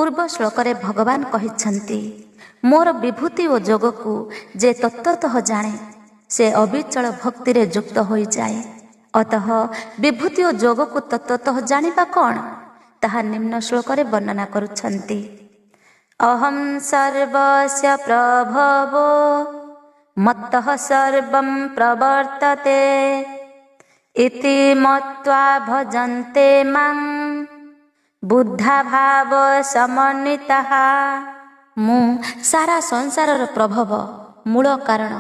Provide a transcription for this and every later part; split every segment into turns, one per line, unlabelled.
ପୂର୍ବ ଶ୍ଳୋକରେ ଭଗବାନ କହିଛନ୍ତି, ମୋର ବିଭୂତି ଓ ଯୋଗକୁ ଯେ ତତ୍ତ୍ୱତଃ ଜାଣେ, ସେ ଅବିଚଳ ଭକ୍ତିରେ ଯୁକ୍ତ ହୋଇଯାଏ। ଅତଃ ବିଭୂତି ଓ ଯୋଗକୁ ତତ୍ତ୍ୱତଃ ଜାଣିବା କ'ଣ, ତାହା ନିମ୍ନ ଶ୍ଳୋକରେ ବର୍ଣ୍ଣନା କରୁଛନ୍ତି। ଅହଂ ସର୍ବସ୍ୟ ପ୍ରଭବୋ ମତ୍ତଃ ସର୍ବଂ ପ୍ରବର୍ତ୍ତତେ ଇତି ମତ୍ତ୍ୱା ଭଜନ୍ତେ ମାଂ ବୁଦ୍ଧା ଭାବ ସମନ୍ୱିତାଃ। ମୁଁ ସାରା ସଂସାରର ପ୍ରଭବ, ମୂଳ କାରଣ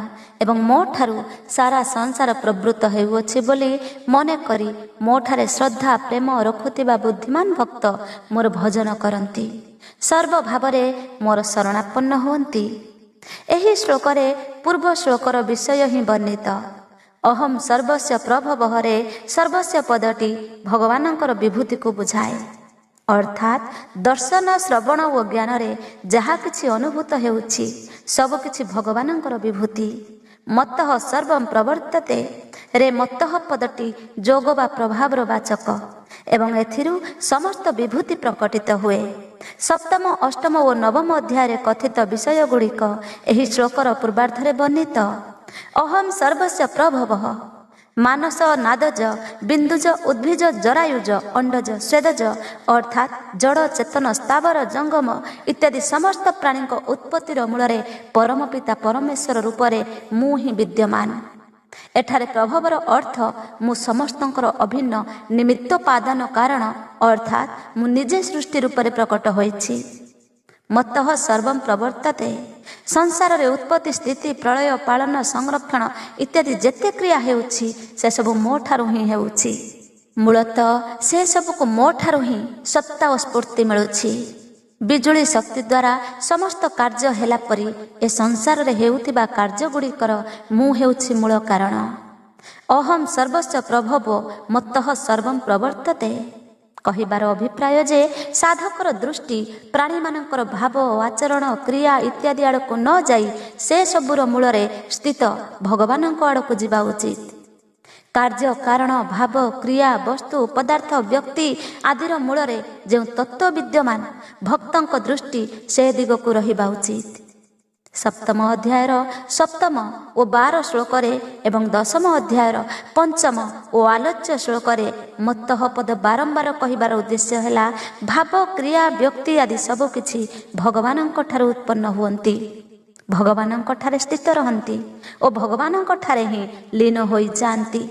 ଏବଂ ମୋ ଠାରୁ ସାରା ସଂସାର ପ୍ରବୃତ୍ତ ହେଉଅଛି ବୋଲି ମନେକରି ମୋଠାରେ ଶ୍ରଦ୍ଧା ପ୍ରେମ ରଖୁଥିବା ବୁଦ୍ଧିମାନ ଭକ୍ତ ମୋର ଭଜନ କରନ୍ତି, ସର୍ବଭାବରେ ମୋର ଶରଣାପନ୍ନ ହୁଅନ୍ତି। ଏହି ଶ୍ଳୋକରେ ପୂର୍ବ ଶ୍ଳୋକର ବିଷୟ ହିଁ ବର୍ଣ୍ଣିତ। ଅହಂ ସର୍ବସ୍ୟ ପ୍ରଭବହରେ ସର୍ବସ୍ୟ ପଦଟି ଭଗବାନଙ୍କର ବିଭୂତିକୁ ବୁଝାଏ। ଅର୍ଥାତ୍ ଦର୍ଶନ, ଶ୍ରବଣ ଓ ଜ୍ଞାନରେ ଯାହା କିଛି ଅନୁଭୂତ ହେଉଛି, ସବୁକିଛି ଭଗବାନଙ୍କର ବିଭୂତି। ମତ୍ତଃ ସର୍ବଂ ପ୍ରବର୍ତ୍ତତେ ରେ ମତ୍ତଃ ପଦଟି ଯୋଗ ବା ପ୍ରଭାବର ବାଚକ ଏବଂ ଏଥିରୁ ସମସ୍ତ ବିଭୂତି ପ୍ରକଟିତ ହୁଏ। ସପ୍ତମ, ଅଷ୍ଟମ ଓ ନବମ ଅଧ୍ୟାୟରେ କଥିତ ବିଷୟଗୁଡ଼ିକ ଏହି ଶ୍ଳୋକର ପୂର୍ବାର୍ଦ୍ଧରେ ବର୍ଣ୍ଣିତ। ଅହಂ ସର୍ବସ୍ୟ ପ୍ରଭବଃ ମାନସ ନାଦଜ ବିନ୍ଦୁଜ ଉଦ୍ଭିଜ ଜରାୟୁଜ ଅଣ୍ଡଜ ସ୍ୱେଦଜ, ଅର୍ଥାତ୍ ଜଡ଼, ଚେତନ, ସ୍ଥାବର, ଜଙ୍ଗମ ଇତ୍ୟାଦି ସମସ୍ତ ପ୍ରାଣୀଙ୍କ ଉତ୍ପତ୍ତିର ମୂଳରେ ପରମପିତା ପରମେଶ୍ୱର ରୂପରେ ମୁଁ ହିଁ ବିଦ୍ୟମାନ। ଏଠାରେ ପ୍ରଭବର ଅର୍ଥ ମୁଁ ସମସ୍ତଙ୍କର ଅଭିନ୍ନ ନିମିତ୍ତୋପାଦାନ କାରଣ, ଅର୍ଥାତ୍ ମୁଁ ନିଜେ ସୃଷ୍ଟି ରୂପରେ ପ୍ରକଟ ହୋଇଛି। ମତ୍ତଃ ସର୍ବଂ ପ୍ରବର୍ତ୍ତତେ, ସଂସାରରେ ଉତ୍ପତ୍ତି, ସ୍ଥିତି, ପ୍ରଳୟ, ପାଳନ, ସଂରକ୍ଷଣ ଇତ୍ୟାଦି ଯେତେ କ୍ରିୟା ହେଉଛି, ସେସବୁ ମୋ ଠାରୁ ହିଁ ହେଉଛି। ମୂଳତଃ ସେସବୁକୁ ମୋ ଠାରୁ ହିଁ ସତ୍ତା ଓ ସ୍ଫୂର୍ତ୍ତି ମିଳୁଛି। ବିଜୁଳି ଶକ୍ତି ଦ୍ୱାରା ସମସ୍ତ କାର୍ଯ୍ୟ ହେଲା ପରି ଏ ସଂସାରରେ ହେଉଥିବା କାର୍ଯ୍ୟଗୁଡ଼ିକର ମୁଁ ହେଉଛି ମୂଳ କାରଣ। ଅହಂ ସର୍ବସ୍ୟ ପ୍ରଭବୋ ମତ୍ତଃ ସର୍ବଂ ପ୍ରବର୍ତ୍ତତେ କହିବାର ଅଭିପ୍ରାୟ ଯେ ସାଧକର ଦୃଷ୍ଟି ପ୍ରାଣୀମାନଙ୍କର ଭାବ, ଆଚରଣ, କ୍ରିୟା ଇତ୍ୟାଦି ଆଡ଼କୁ ନ ଯାଇ ସେ ସବୁର ମୂଳରେ ସ୍ଥିତ ଭଗବାନଙ୍କ ଆଡ଼କୁ ଯିବା ଉଚିତ। କାର୍ଯ୍ୟ, କାରଣ, ଭାବ, କ୍ରିୟା, ବସ୍ତୁ, ପଦାର୍ଥ, ବ୍ୟକ୍ତି ଆଦିର ମୂଳରେ ଯେଉଁ ତତ୍ତ୍ୱ ବିଦ୍ୟମାନ, ଭକ୍ତଙ୍କ ଦୃଷ୍ଟି ସେ ଦିଗକୁ ରହିବା ଉଚିତ। ସପ୍ତମ ଅଧ୍ୟାୟର ସପ୍ତମ ଓ 12 ଶ୍ଳୋକରେ ଏବଂ ଦଶମ ଅଧ୍ୟାୟର ପଞ୍ଚମ ଓ ଆଲୋଚ୍ୟ ଶ୍ଳୋକରେ ମତ୍ତଃ ପଦ ବାରମ୍ବାର କହିବାର ଉଦ୍ଦେଶ୍ୟ ହେଲା, ଭାବ, କ୍ରିୟା, ବ୍ୟକ୍ତି ଆଦି ସବୁକିଛି ଭଗବାନଙ୍କ ଠାରୁ ଉତ୍ପନ୍ନ ହୁଅନ୍ତି, ଭଗବାନଙ୍କ ଠାରେ ସ୍ଥିତ ରହନ୍ତି ଓ ଭଗବାନଙ୍କ ଠାରେ ହିଁ ଲୀନ ହୋଇଯାଆନ୍ତି।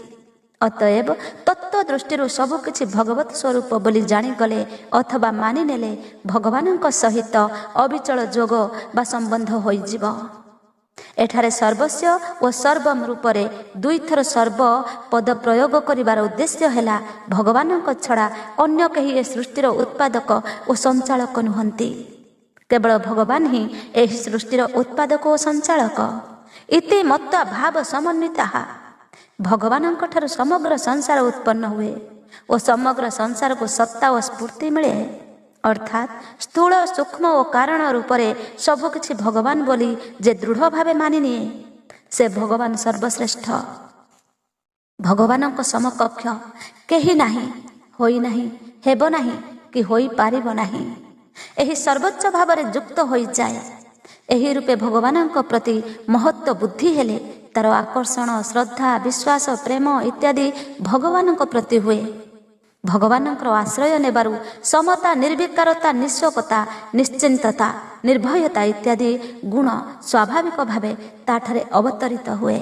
ଅତଏବ ତତ୍ତ୍ୱ ଦୃଷ୍ଟିରୁ ସବୁକିଛି ଭଗବତ ସ୍ୱରୂପ ବୋଲି ଜାଣିଗଲେ ଅଥବା ମାନିନେଲେ ଭଗବାନଙ୍କ ସହିତ ଅବିଚଳ ଯୋଗ ବା ସମ୍ବନ୍ଧ ହୋଇଯିବ। ଏଠାରେ ସର୍ବସ୍ୟ ଓ ସର୍ବମ ରୂପରେ ଦୁଇଥର ସର୍ବ ପଦ ପ୍ରୟୋଗ କରିବାର ଉଦ୍ଦେଶ୍ୟ ହେଲା, ଭଗବାନଙ୍କ ଛଡ଼ା ଅନ୍ୟ କେହି ଏ ସୃଷ୍ଟିର ଉତ୍ପାଦକ ଓ ସଞ୍ଚାଳକ ନୁହନ୍ତି। କେବଳ ଭଗବାନ ହିଁ ଏହି ସୃଷ୍ଟିର ଉତ୍ପାଦକ ଓ ସଞ୍ଚାଳକ। ଇତି ମତ୍ତ୍ୱା ଭାବ ସମନ୍ୱିତାଃ, ଭଗବାନଙ୍କ ଠାରୁ ସମଗ୍ର ସଂସାର ଉତ୍ପନ୍ନ ହୁଏ ଓ ସମଗ୍ର ସଂସାରକୁ ସତ୍ତା ଓ ସ୍ଫୂର୍ତ୍ତି ମିଳେ। ଅର୍ଥାତ୍ ସ୍ଥୂଳ, ସୂକ୍ଷ୍ମ ଓ କାରଣ ରୂପରେ ସବୁକିଛି ଭଗବାନ ବୋଲି ଯେ ଦୃଢ଼ ଭାବେ ମାନିନିଏ, ସେ ଭଗବାନ ସର୍ବଶ୍ରେଷ୍ଠ। ଭଗବାନଙ୍କ ସମକକ୍ଷ କେହି ନାହିଁ, ହୋଇନାହିଁ, ହେବ ନାହିଁ କି ହୋଇପାରିବ ନାହିଁ। ଏହି ସର୍ବୋଚ୍ଚ ଭାବରେ ଯୁକ୍ତ ହୋଇଯାଏ। ଏହି ରୂପେ ଭଗବାନଙ୍କ ପ୍ରତି ମହତ୍ଵ ବୁଦ୍ଧି ହେଲେ ତାର ଆକର୍ଷଣ, ଶ୍ରଦ୍ଧା, ବିଶ୍ୱାସ, ପ୍ରେମ ଇତ୍ୟାଦି ଭଗବାନଙ୍କ ପ୍ରତି ହୁଏ। ଭଗବାନଙ୍କର ଆଶ୍ରୟ ନେବାରୁ ସମତା, ନିର୍ବିକାରତା, ନିଃଶୋକତା, ନିଶ୍ଚିନ୍ତତା, ନିର୍ଭୟତା ଇତ୍ୟାଦି ଗୁଣ ସ୍ୱାଭାବିକ ଭାବେ ତାଠାରେ ଅବତରିତ ହୁଏ।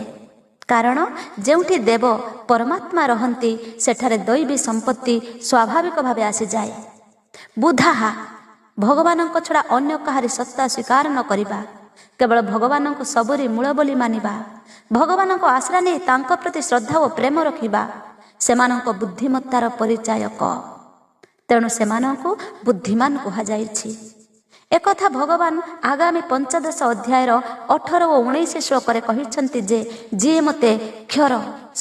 କାରଣ ଯେଉଁଠି ଦେବ ପରମାତ୍ମା ରହନ୍ତି, ସେଠାରେ ଦୈବୀ ସମ୍ପତ୍ତି ସ୍ୱାଭାବିକ ଭାବେ ଆସିଯାଏ। ବୁଧାହା, ଭଗବାନଙ୍କ ଛଡ଼ା ଅନ୍ୟ କାହାରି ସତ୍ତା ସ୍ୱୀକାର ନ କରିବା, କେବଳ ଭଗବାନଙ୍କୁ ସବୁରି ମୂଳ ବୋଲି ମାନିବା, ଭଗବାନଙ୍କ ଆଶ୍ରା ନେଇ ତାଙ୍କ ପ୍ରତି ଶ୍ରଦ୍ଧା ଓ ପ୍ରେମ ରଖିବା ସେମାନଙ୍କ ବୁଦ୍ଧିମତ୍ତାର ପରିଚାୟକ। ତେଣୁ ସେମାନଙ୍କୁ ବୁଦ୍ଧିମାନ କୁହାଯାଇଛି। ଏକଥା ଭଗବାନ ଆଗାମୀ ପଞ୍ଚଦଶ ଅଧ୍ୟାୟର 18 ଓ 19 ଶ୍ଳୋକରେ କହିଛନ୍ତି ଯେ ଯିଏ ମୋତେ କ୍ଷର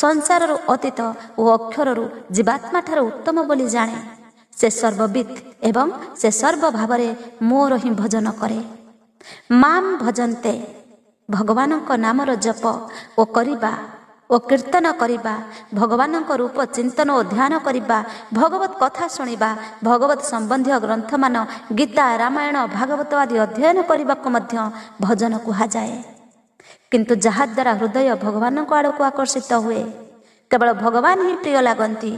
ସଂସାରରୁ ଅତୀତ ଓ ଅକ୍ଷରରୁ ଜୀବାତ୍ମା ଠାରୁ ଉତ୍ତମ ବୋଲି ଜାଣେ, ସେ ସର୍ବବିତ୍ ଏବଂ ସେ ସର୍ବ ଭାବରେ ମୋର ହିଁ ଭଜନ କରେ। ମାମ୍ ଭଜନ୍ତେ, ଭଗବାନଙ୍କ ନାମର ଜପ ଓ କରିବା ଓ କୀର୍ତ୍ତନ କରିବା, ଭଗବାନଙ୍କ ରୂପ ଚିନ୍ତନ ଓ ଧ୍ୟାନ କରିବା, ଭଗବତ କଥା ଶୁଣିବା, ଭଗବତ ସମ୍ବନ୍ଧୀୟ ଗ୍ରନ୍ଥମାନ ଗୀତା, ରାମାୟଣ, ଭାଗବତ ଆଦି ଅଧ୍ୟୟନ କରିବାକୁ ମଧ୍ୟ ଭଜନ କୁହାଯାଏ। କିନ୍ତୁ ଯାହାଦ୍ୱାରା ହୃଦୟ ଭଗବାନଙ୍କ ଆଡ଼କୁ ଆକର୍ଷିତ ହୁଏ, କେବଳ ଭଗବାନ ହିଁ ପ୍ରିୟ ଲାଗନ୍ତି,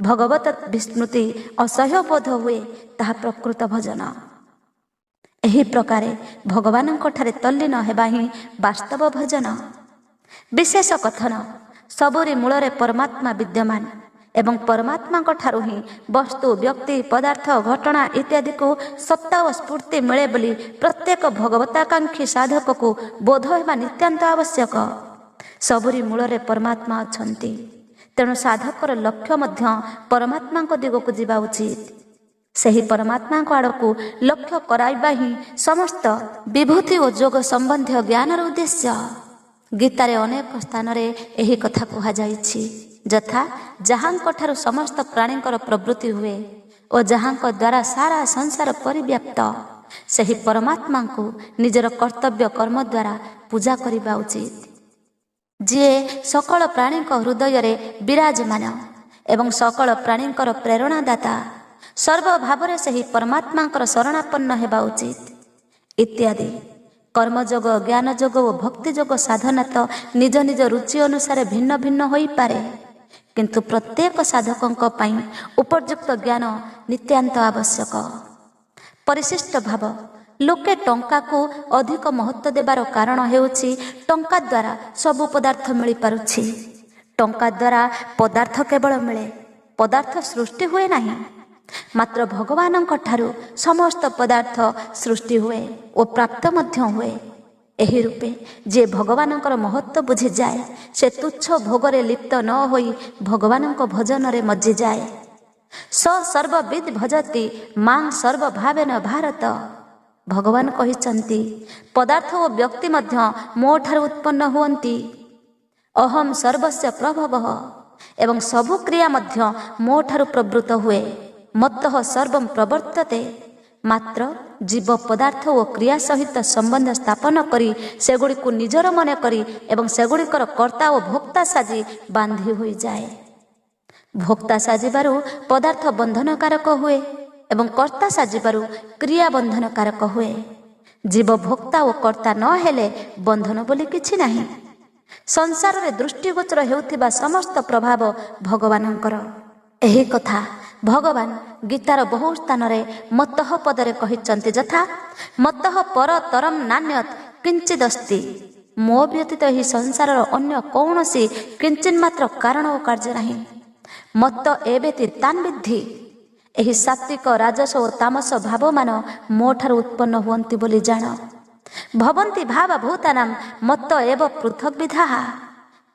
ଭଗବତ ବିସ୍ମୃତି ଅସହ୍ୟ ବୋଧ ହୁଏ, ତାହା ପ୍ରକୃତ ଭଜନ। ଏହି ପ୍ରକାରେ ଭଗବାନଙ୍କଠାରେ ତଲ୍ଲୀନ ହେବା ହିଁ ବାସ୍ତବ ଭଜନ। ବିଶେଷ କଥନ, ସବୁରି ମୂଳରେ ପରମାତ୍ମା ବିଦ୍ୟମାନ ଏବଂ ପରମାତ୍ମାଙ୍କ ଠାରୁ ହିଁ ବସ୍ତୁ, ବ୍ୟକ୍ତି, ପଦାର୍ଥ, ଘଟଣା ଇତ୍ୟାଦିକୁ ସତ୍ତା ଓ ସ୍ଫୂର୍ତ୍ତି ମିଳେ ବୋଲି ପ୍ରତ୍ୟେକ ଭଗବତାକାଂକ୍ଷୀ ସାଧକକୁ ବୋଧ ହେବା ନିତ୍ୟାନ୍ତ ଆବଶ୍ୟକ। ସବୁରି ମୂଳରେ ପରମାତ୍ମା ଅଛନ୍ତି, ତେଣୁ ସାଧକର ଲକ୍ଷ୍ୟ ମଧ୍ୟ ପରମାତ୍ମାଙ୍କ ଦିଗକୁ ଯିବା ଉଚିତ। ସେହି ପରମାତ୍ମାଙ୍କ ଆଡ଼କୁ ଲକ୍ଷ୍ୟ କରାଇବା ହିଁ ସମସ୍ତ ବିଭୂତି ଓ ଯୋଗ ସମ୍ବନ୍ଧୀୟ ଜ୍ଞାନର ଉଦ୍ଦେଶ୍ୟ। ଗୀତାରେ ଅନେକ ସ୍ଥାନରେ ଏହି କଥା କୁହାଯାଇଛି, ଯଥା ଯାହାଙ୍କଠାରୁ ସମସ୍ତ ପ୍ରାଣୀଙ୍କର ପ୍ରବୃତ୍ତି ହୁଏ ଓ ଯାହାଙ୍କ ଦ୍ୱାରା ସାରା ସଂସାର ପରିବ୍ୟାପ୍ତ, ସେହି ପରମାତ୍ମାଙ୍କୁ ନିଜର କର୍ତ୍ତବ୍ୟ କର୍ମ ଦ୍ୱାରା ପୂଜା କରିବା ଉଚିତ। ଯିଏ ସକଳ ପ୍ରାଣୀଙ୍କ ହୃଦୟରେ ବିରାଜମାନ ଏବଂ ସକଳ ପ୍ରାଣୀଙ୍କର ପ୍ରେରଣାଦାତା, ସର୍ବଭାବରେ ସେହି ପରମାତ୍ମାଙ୍କର ଶରଣାପନ୍ନ ହେବା ଉଚିତ ଇତ୍ୟାଦି। କର୍ମଯୋଗ, ଜ୍ଞାନଯୋଗ ଓ ଭକ୍ତିଯୋଗ ସାଧନା ତ ନିଜ ନିଜ ରୁଚି ଅନୁସାରେ ଭିନ୍ନ ଭିନ୍ନ ହୋଇପାରେ, କିନ୍ତୁ ପ୍ରତ୍ୟେକ ସାଧକଙ୍କ ପାଇଁ ଉପଯୁକ୍ତ ଜ୍ଞାନ ନିତ୍ୟାନ୍ତ ଆବଶ୍ୟକ। ପରିଶିଷ୍ଟ ଭାବ, ଲୋକେ ଟଙ୍କାକୁ ଅଧିକ ମହତ୍ତ୍ୱ ଦେବାର କାରଣ ହେଉଛି ଟଙ୍କା ଦ୍ୱାରା ସବୁ ପଦାର୍ଥ ମିଳିପାରୁଛି। ଟଙ୍କା ଦ୍ୱାରା ପଦାର୍ଥ କେବଳ ମିଳେ, ପଦାର୍ଥ ସୃଷ୍ଟି ହୁଏ ନାହିଁ। ମାତ୍ର ଭଗବାନଙ୍କ ଠାରୁ ସମସ୍ତ ପଦାର୍ଥ ସୃଷ୍ଟି ହୁଏ ଓ ପ୍ରାପ୍ତ ମଧ୍ୟ ହୁଏ। ଏହି ରୂପେ ଯିଏ ଭଗବାନଙ୍କର ମହତ୍ତ୍ୱ ବୁଝିଯାଏ, ସେ ତୁଚ୍ଛ ଭୋଗରେ ଲିପ୍ତ ନ ହୋଇ ଭଗବାନଙ୍କ ଭଜନରେ ମଜ୍ଜିଯାଏ। ସ ସର୍ବବିଦ୍ ଭଜତି ମାଂ ସର୍ବଭାବେନ ଭାରତ। ଭଗବାନ କହିଛନ୍ତି, ପଦାର୍ଥ ଓ ବ୍ୟକ୍ତି ମଧ୍ୟ ମୋ ଠାରୁ ଉତ୍ପନ୍ନ ହୁଅନ୍ତି। ଅହಂ ସର୍ବସ୍ୟ ପ୍ରଭବ, ଏବଂ ସବୁ କ୍ରିୟା ମଧ୍ୟ ମୋ ଠାରୁ ପ୍ରବୃତ୍ତ ହୁଏ। ମତ୍ତଃ ସର୍ବಂ ପ୍ରବର୍ତ୍ତତେ। ମାତ୍ର ଜୀବ ପଦାର୍ଥ ଓ କ୍ରିୟା ସହିତ ସମ୍ବନ୍ଧ ସ୍ଥାପନ କରି ସେଗୁଡ଼ିକୁ ନିଜର ମନେ କରି ଏବଂ ସେଗୁଡ଼ିକର କର୍ତ୍ତା ଓ ଭୋକ୍ତା ସାଜି ବାନ୍ଧି ହୋଇଯାଏ। ଭୋକ୍ତା ସାଜିବାରୁ ପଦାର୍ଥ ବନ୍ଧନକାରକ ହୁଏ ଏବଂ କର୍ତ୍ତା ସାଜିବାରୁ କ୍ରିୟା ବନ୍ଧନକାରକ ହୁଏ। ଜୀବ ଭୋକ୍ତା ଓ କର୍ତ୍ତା ନ ହେଲେ ବନ୍ଧନ ବୋଲି କିଛି ନାହିଁ। ସଂସାରରେ ଦୃଷ୍ଟିଗୋଚର ହେଉଥିବା ସମସ୍ତ ପ୍ରଭାବ ଭଗବାନଙ୍କର। ଏହି କଥା ଭଗବାନ ଗୀତାର ବହୁ ସ୍ଥାନରେ ମତ୍ତଃ ପଦରେ କହିଛନ୍ତି, ଯଥା ମତ୍ତଃ ପରତରମ୍ ନାନ୍ୟତ୍ କିଞ୍ଚିଦସ୍ତି। ମୋ ବ୍ୟତୀତ ଏହି ସଂସାରର ଅନ୍ୟ କୌଣସି କିଞ୍ଚିନ୍ ମାତ୍ର କାରଣ ଓ କାର୍ଯ୍ୟ ନାହିଁ। ମତ୍ତ ଏବେତି ତାନ୍ ବିଦ୍ଧି। ଏହି ସାତ୍ତ୍ୱିକ, ରାଜସ ଓ ତାମସ ଭାବମାନ ମୋ ଠାରୁ ଉତ୍ପନ୍ନ ହୁଅନ୍ତି ବୋଲି ଜାଣ। ଭବନ୍ତି ଭାବ ଭୂତାନାମ ମତ୍ତ ଏବ ପୃଥକ୍ ବିଧାଃ।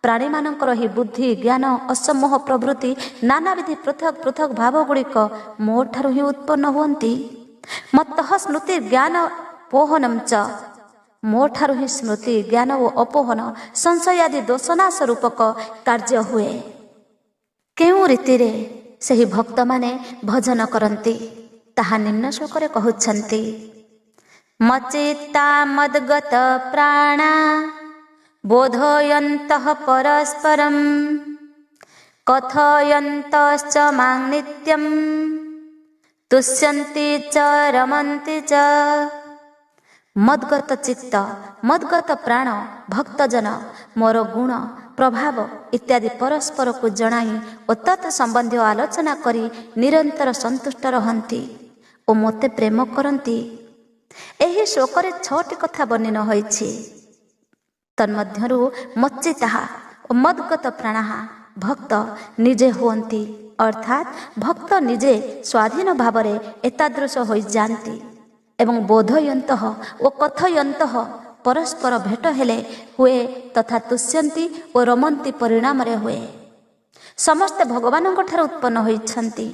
ପ୍ରାଣୀମାନଙ୍କର ଏହି ବୁଦ୍ଧି, ଜ୍ଞାନ, ଅସମୋହ ପ୍ରଭୃତି ନାନାବିଧି ପୃଥକ୍ ପୃଥକ୍ ଭାବଗୁଡ଼ିକ ମୋ ଠାରୁ ହିଁ ଉତ୍ପନ୍ନ ହୁଅନ୍ତି। ମତ୍ତଃ ସ୍ମୃତି ଜ୍ଞାନ ପୋହନಂ ଚ। ମୋ ଠାରୁ ହିଁ ସ୍ମୃତି, ଜ୍ଞାନ ଓ ଅପୋହନ, ସଂଶୟ ଆଦି ଦୋଷନାଶ ରୂପକ କାର୍ଯ୍ୟ ହୁଏ। କେଉଁ ରୀତିରେ ସେହି ଭକ୍ତମାନେ ଭଜନ କରନ୍ତି, ତାହା ନିମ୍ନ ଶ୍ଲୋକରେ କହୁଛନ୍ତି। ମଚିତ୍ତା ମଦ୍ଗତ ପ୍ରାଣା ବୋଧୟନ୍ତଃ ପରସ୍ପରಂ କଥୟନ୍ତଶ୍ଚ ମାଂ ନିତ୍ୟಂ ତୁଷ୍ୟନ୍ତି ଚ ରମନ୍ତି ଚ। ମଦ୍ଗତ ଚିତ୍ତ, ମଦ୍ଗତ ପ୍ରାଣ ଭକ୍ତଜନ ମୋର ଗୁଣ, ପ୍ରଭାବ ଇତ୍ୟାଦି ପରସ୍ପରକୁ ଜଣାଇ ଓ ତତ୍ ସମ୍ବନ୍ଧୀୟ ଆଲୋଚନା କରି ନିରନ୍ତର ସନ୍ତୁଷ୍ଟ ରହନ୍ତି ଓ ମୋତେ ପ୍ରେମ କରନ୍ତି। ଏହି ଶ୍ଲୋକରେ 6ଟି କଥା ବର୍ଣ୍ଣିତ ହୋଇଛି। ତନ୍ମଧ୍ୟରୁ ମଚ୍ଚିତାହା ଓ ମଦ୍ଗତ ପ୍ରାଣାହା ଭକ୍ତ ନିଜେ ହୁଅନ୍ତି, ଅର୍ଥାତ୍ ଭକ୍ତ ନିଜେ ସ୍ୱାଧୀନ ଭାବରେ ଏତାଦୃଶ ହୋଇଯାଆନ୍ତି ଏବଂ ବୋଧୟନ୍ତଃ ଓ କଥୟନ୍ତଃ ପରସ୍ପର ଭେଟ ହେଲେ ହୁଏ ତଥା ତୁଷ୍ୟନ୍ତି ଓ ରମନ୍ତି ପରିଣାମରେ ହୁଏ। ସମସ୍ତେ ଭଗବାନଙ୍କ ଠାରୁ ଉତ୍ପନ୍ନ ହୋଇଛନ୍ତି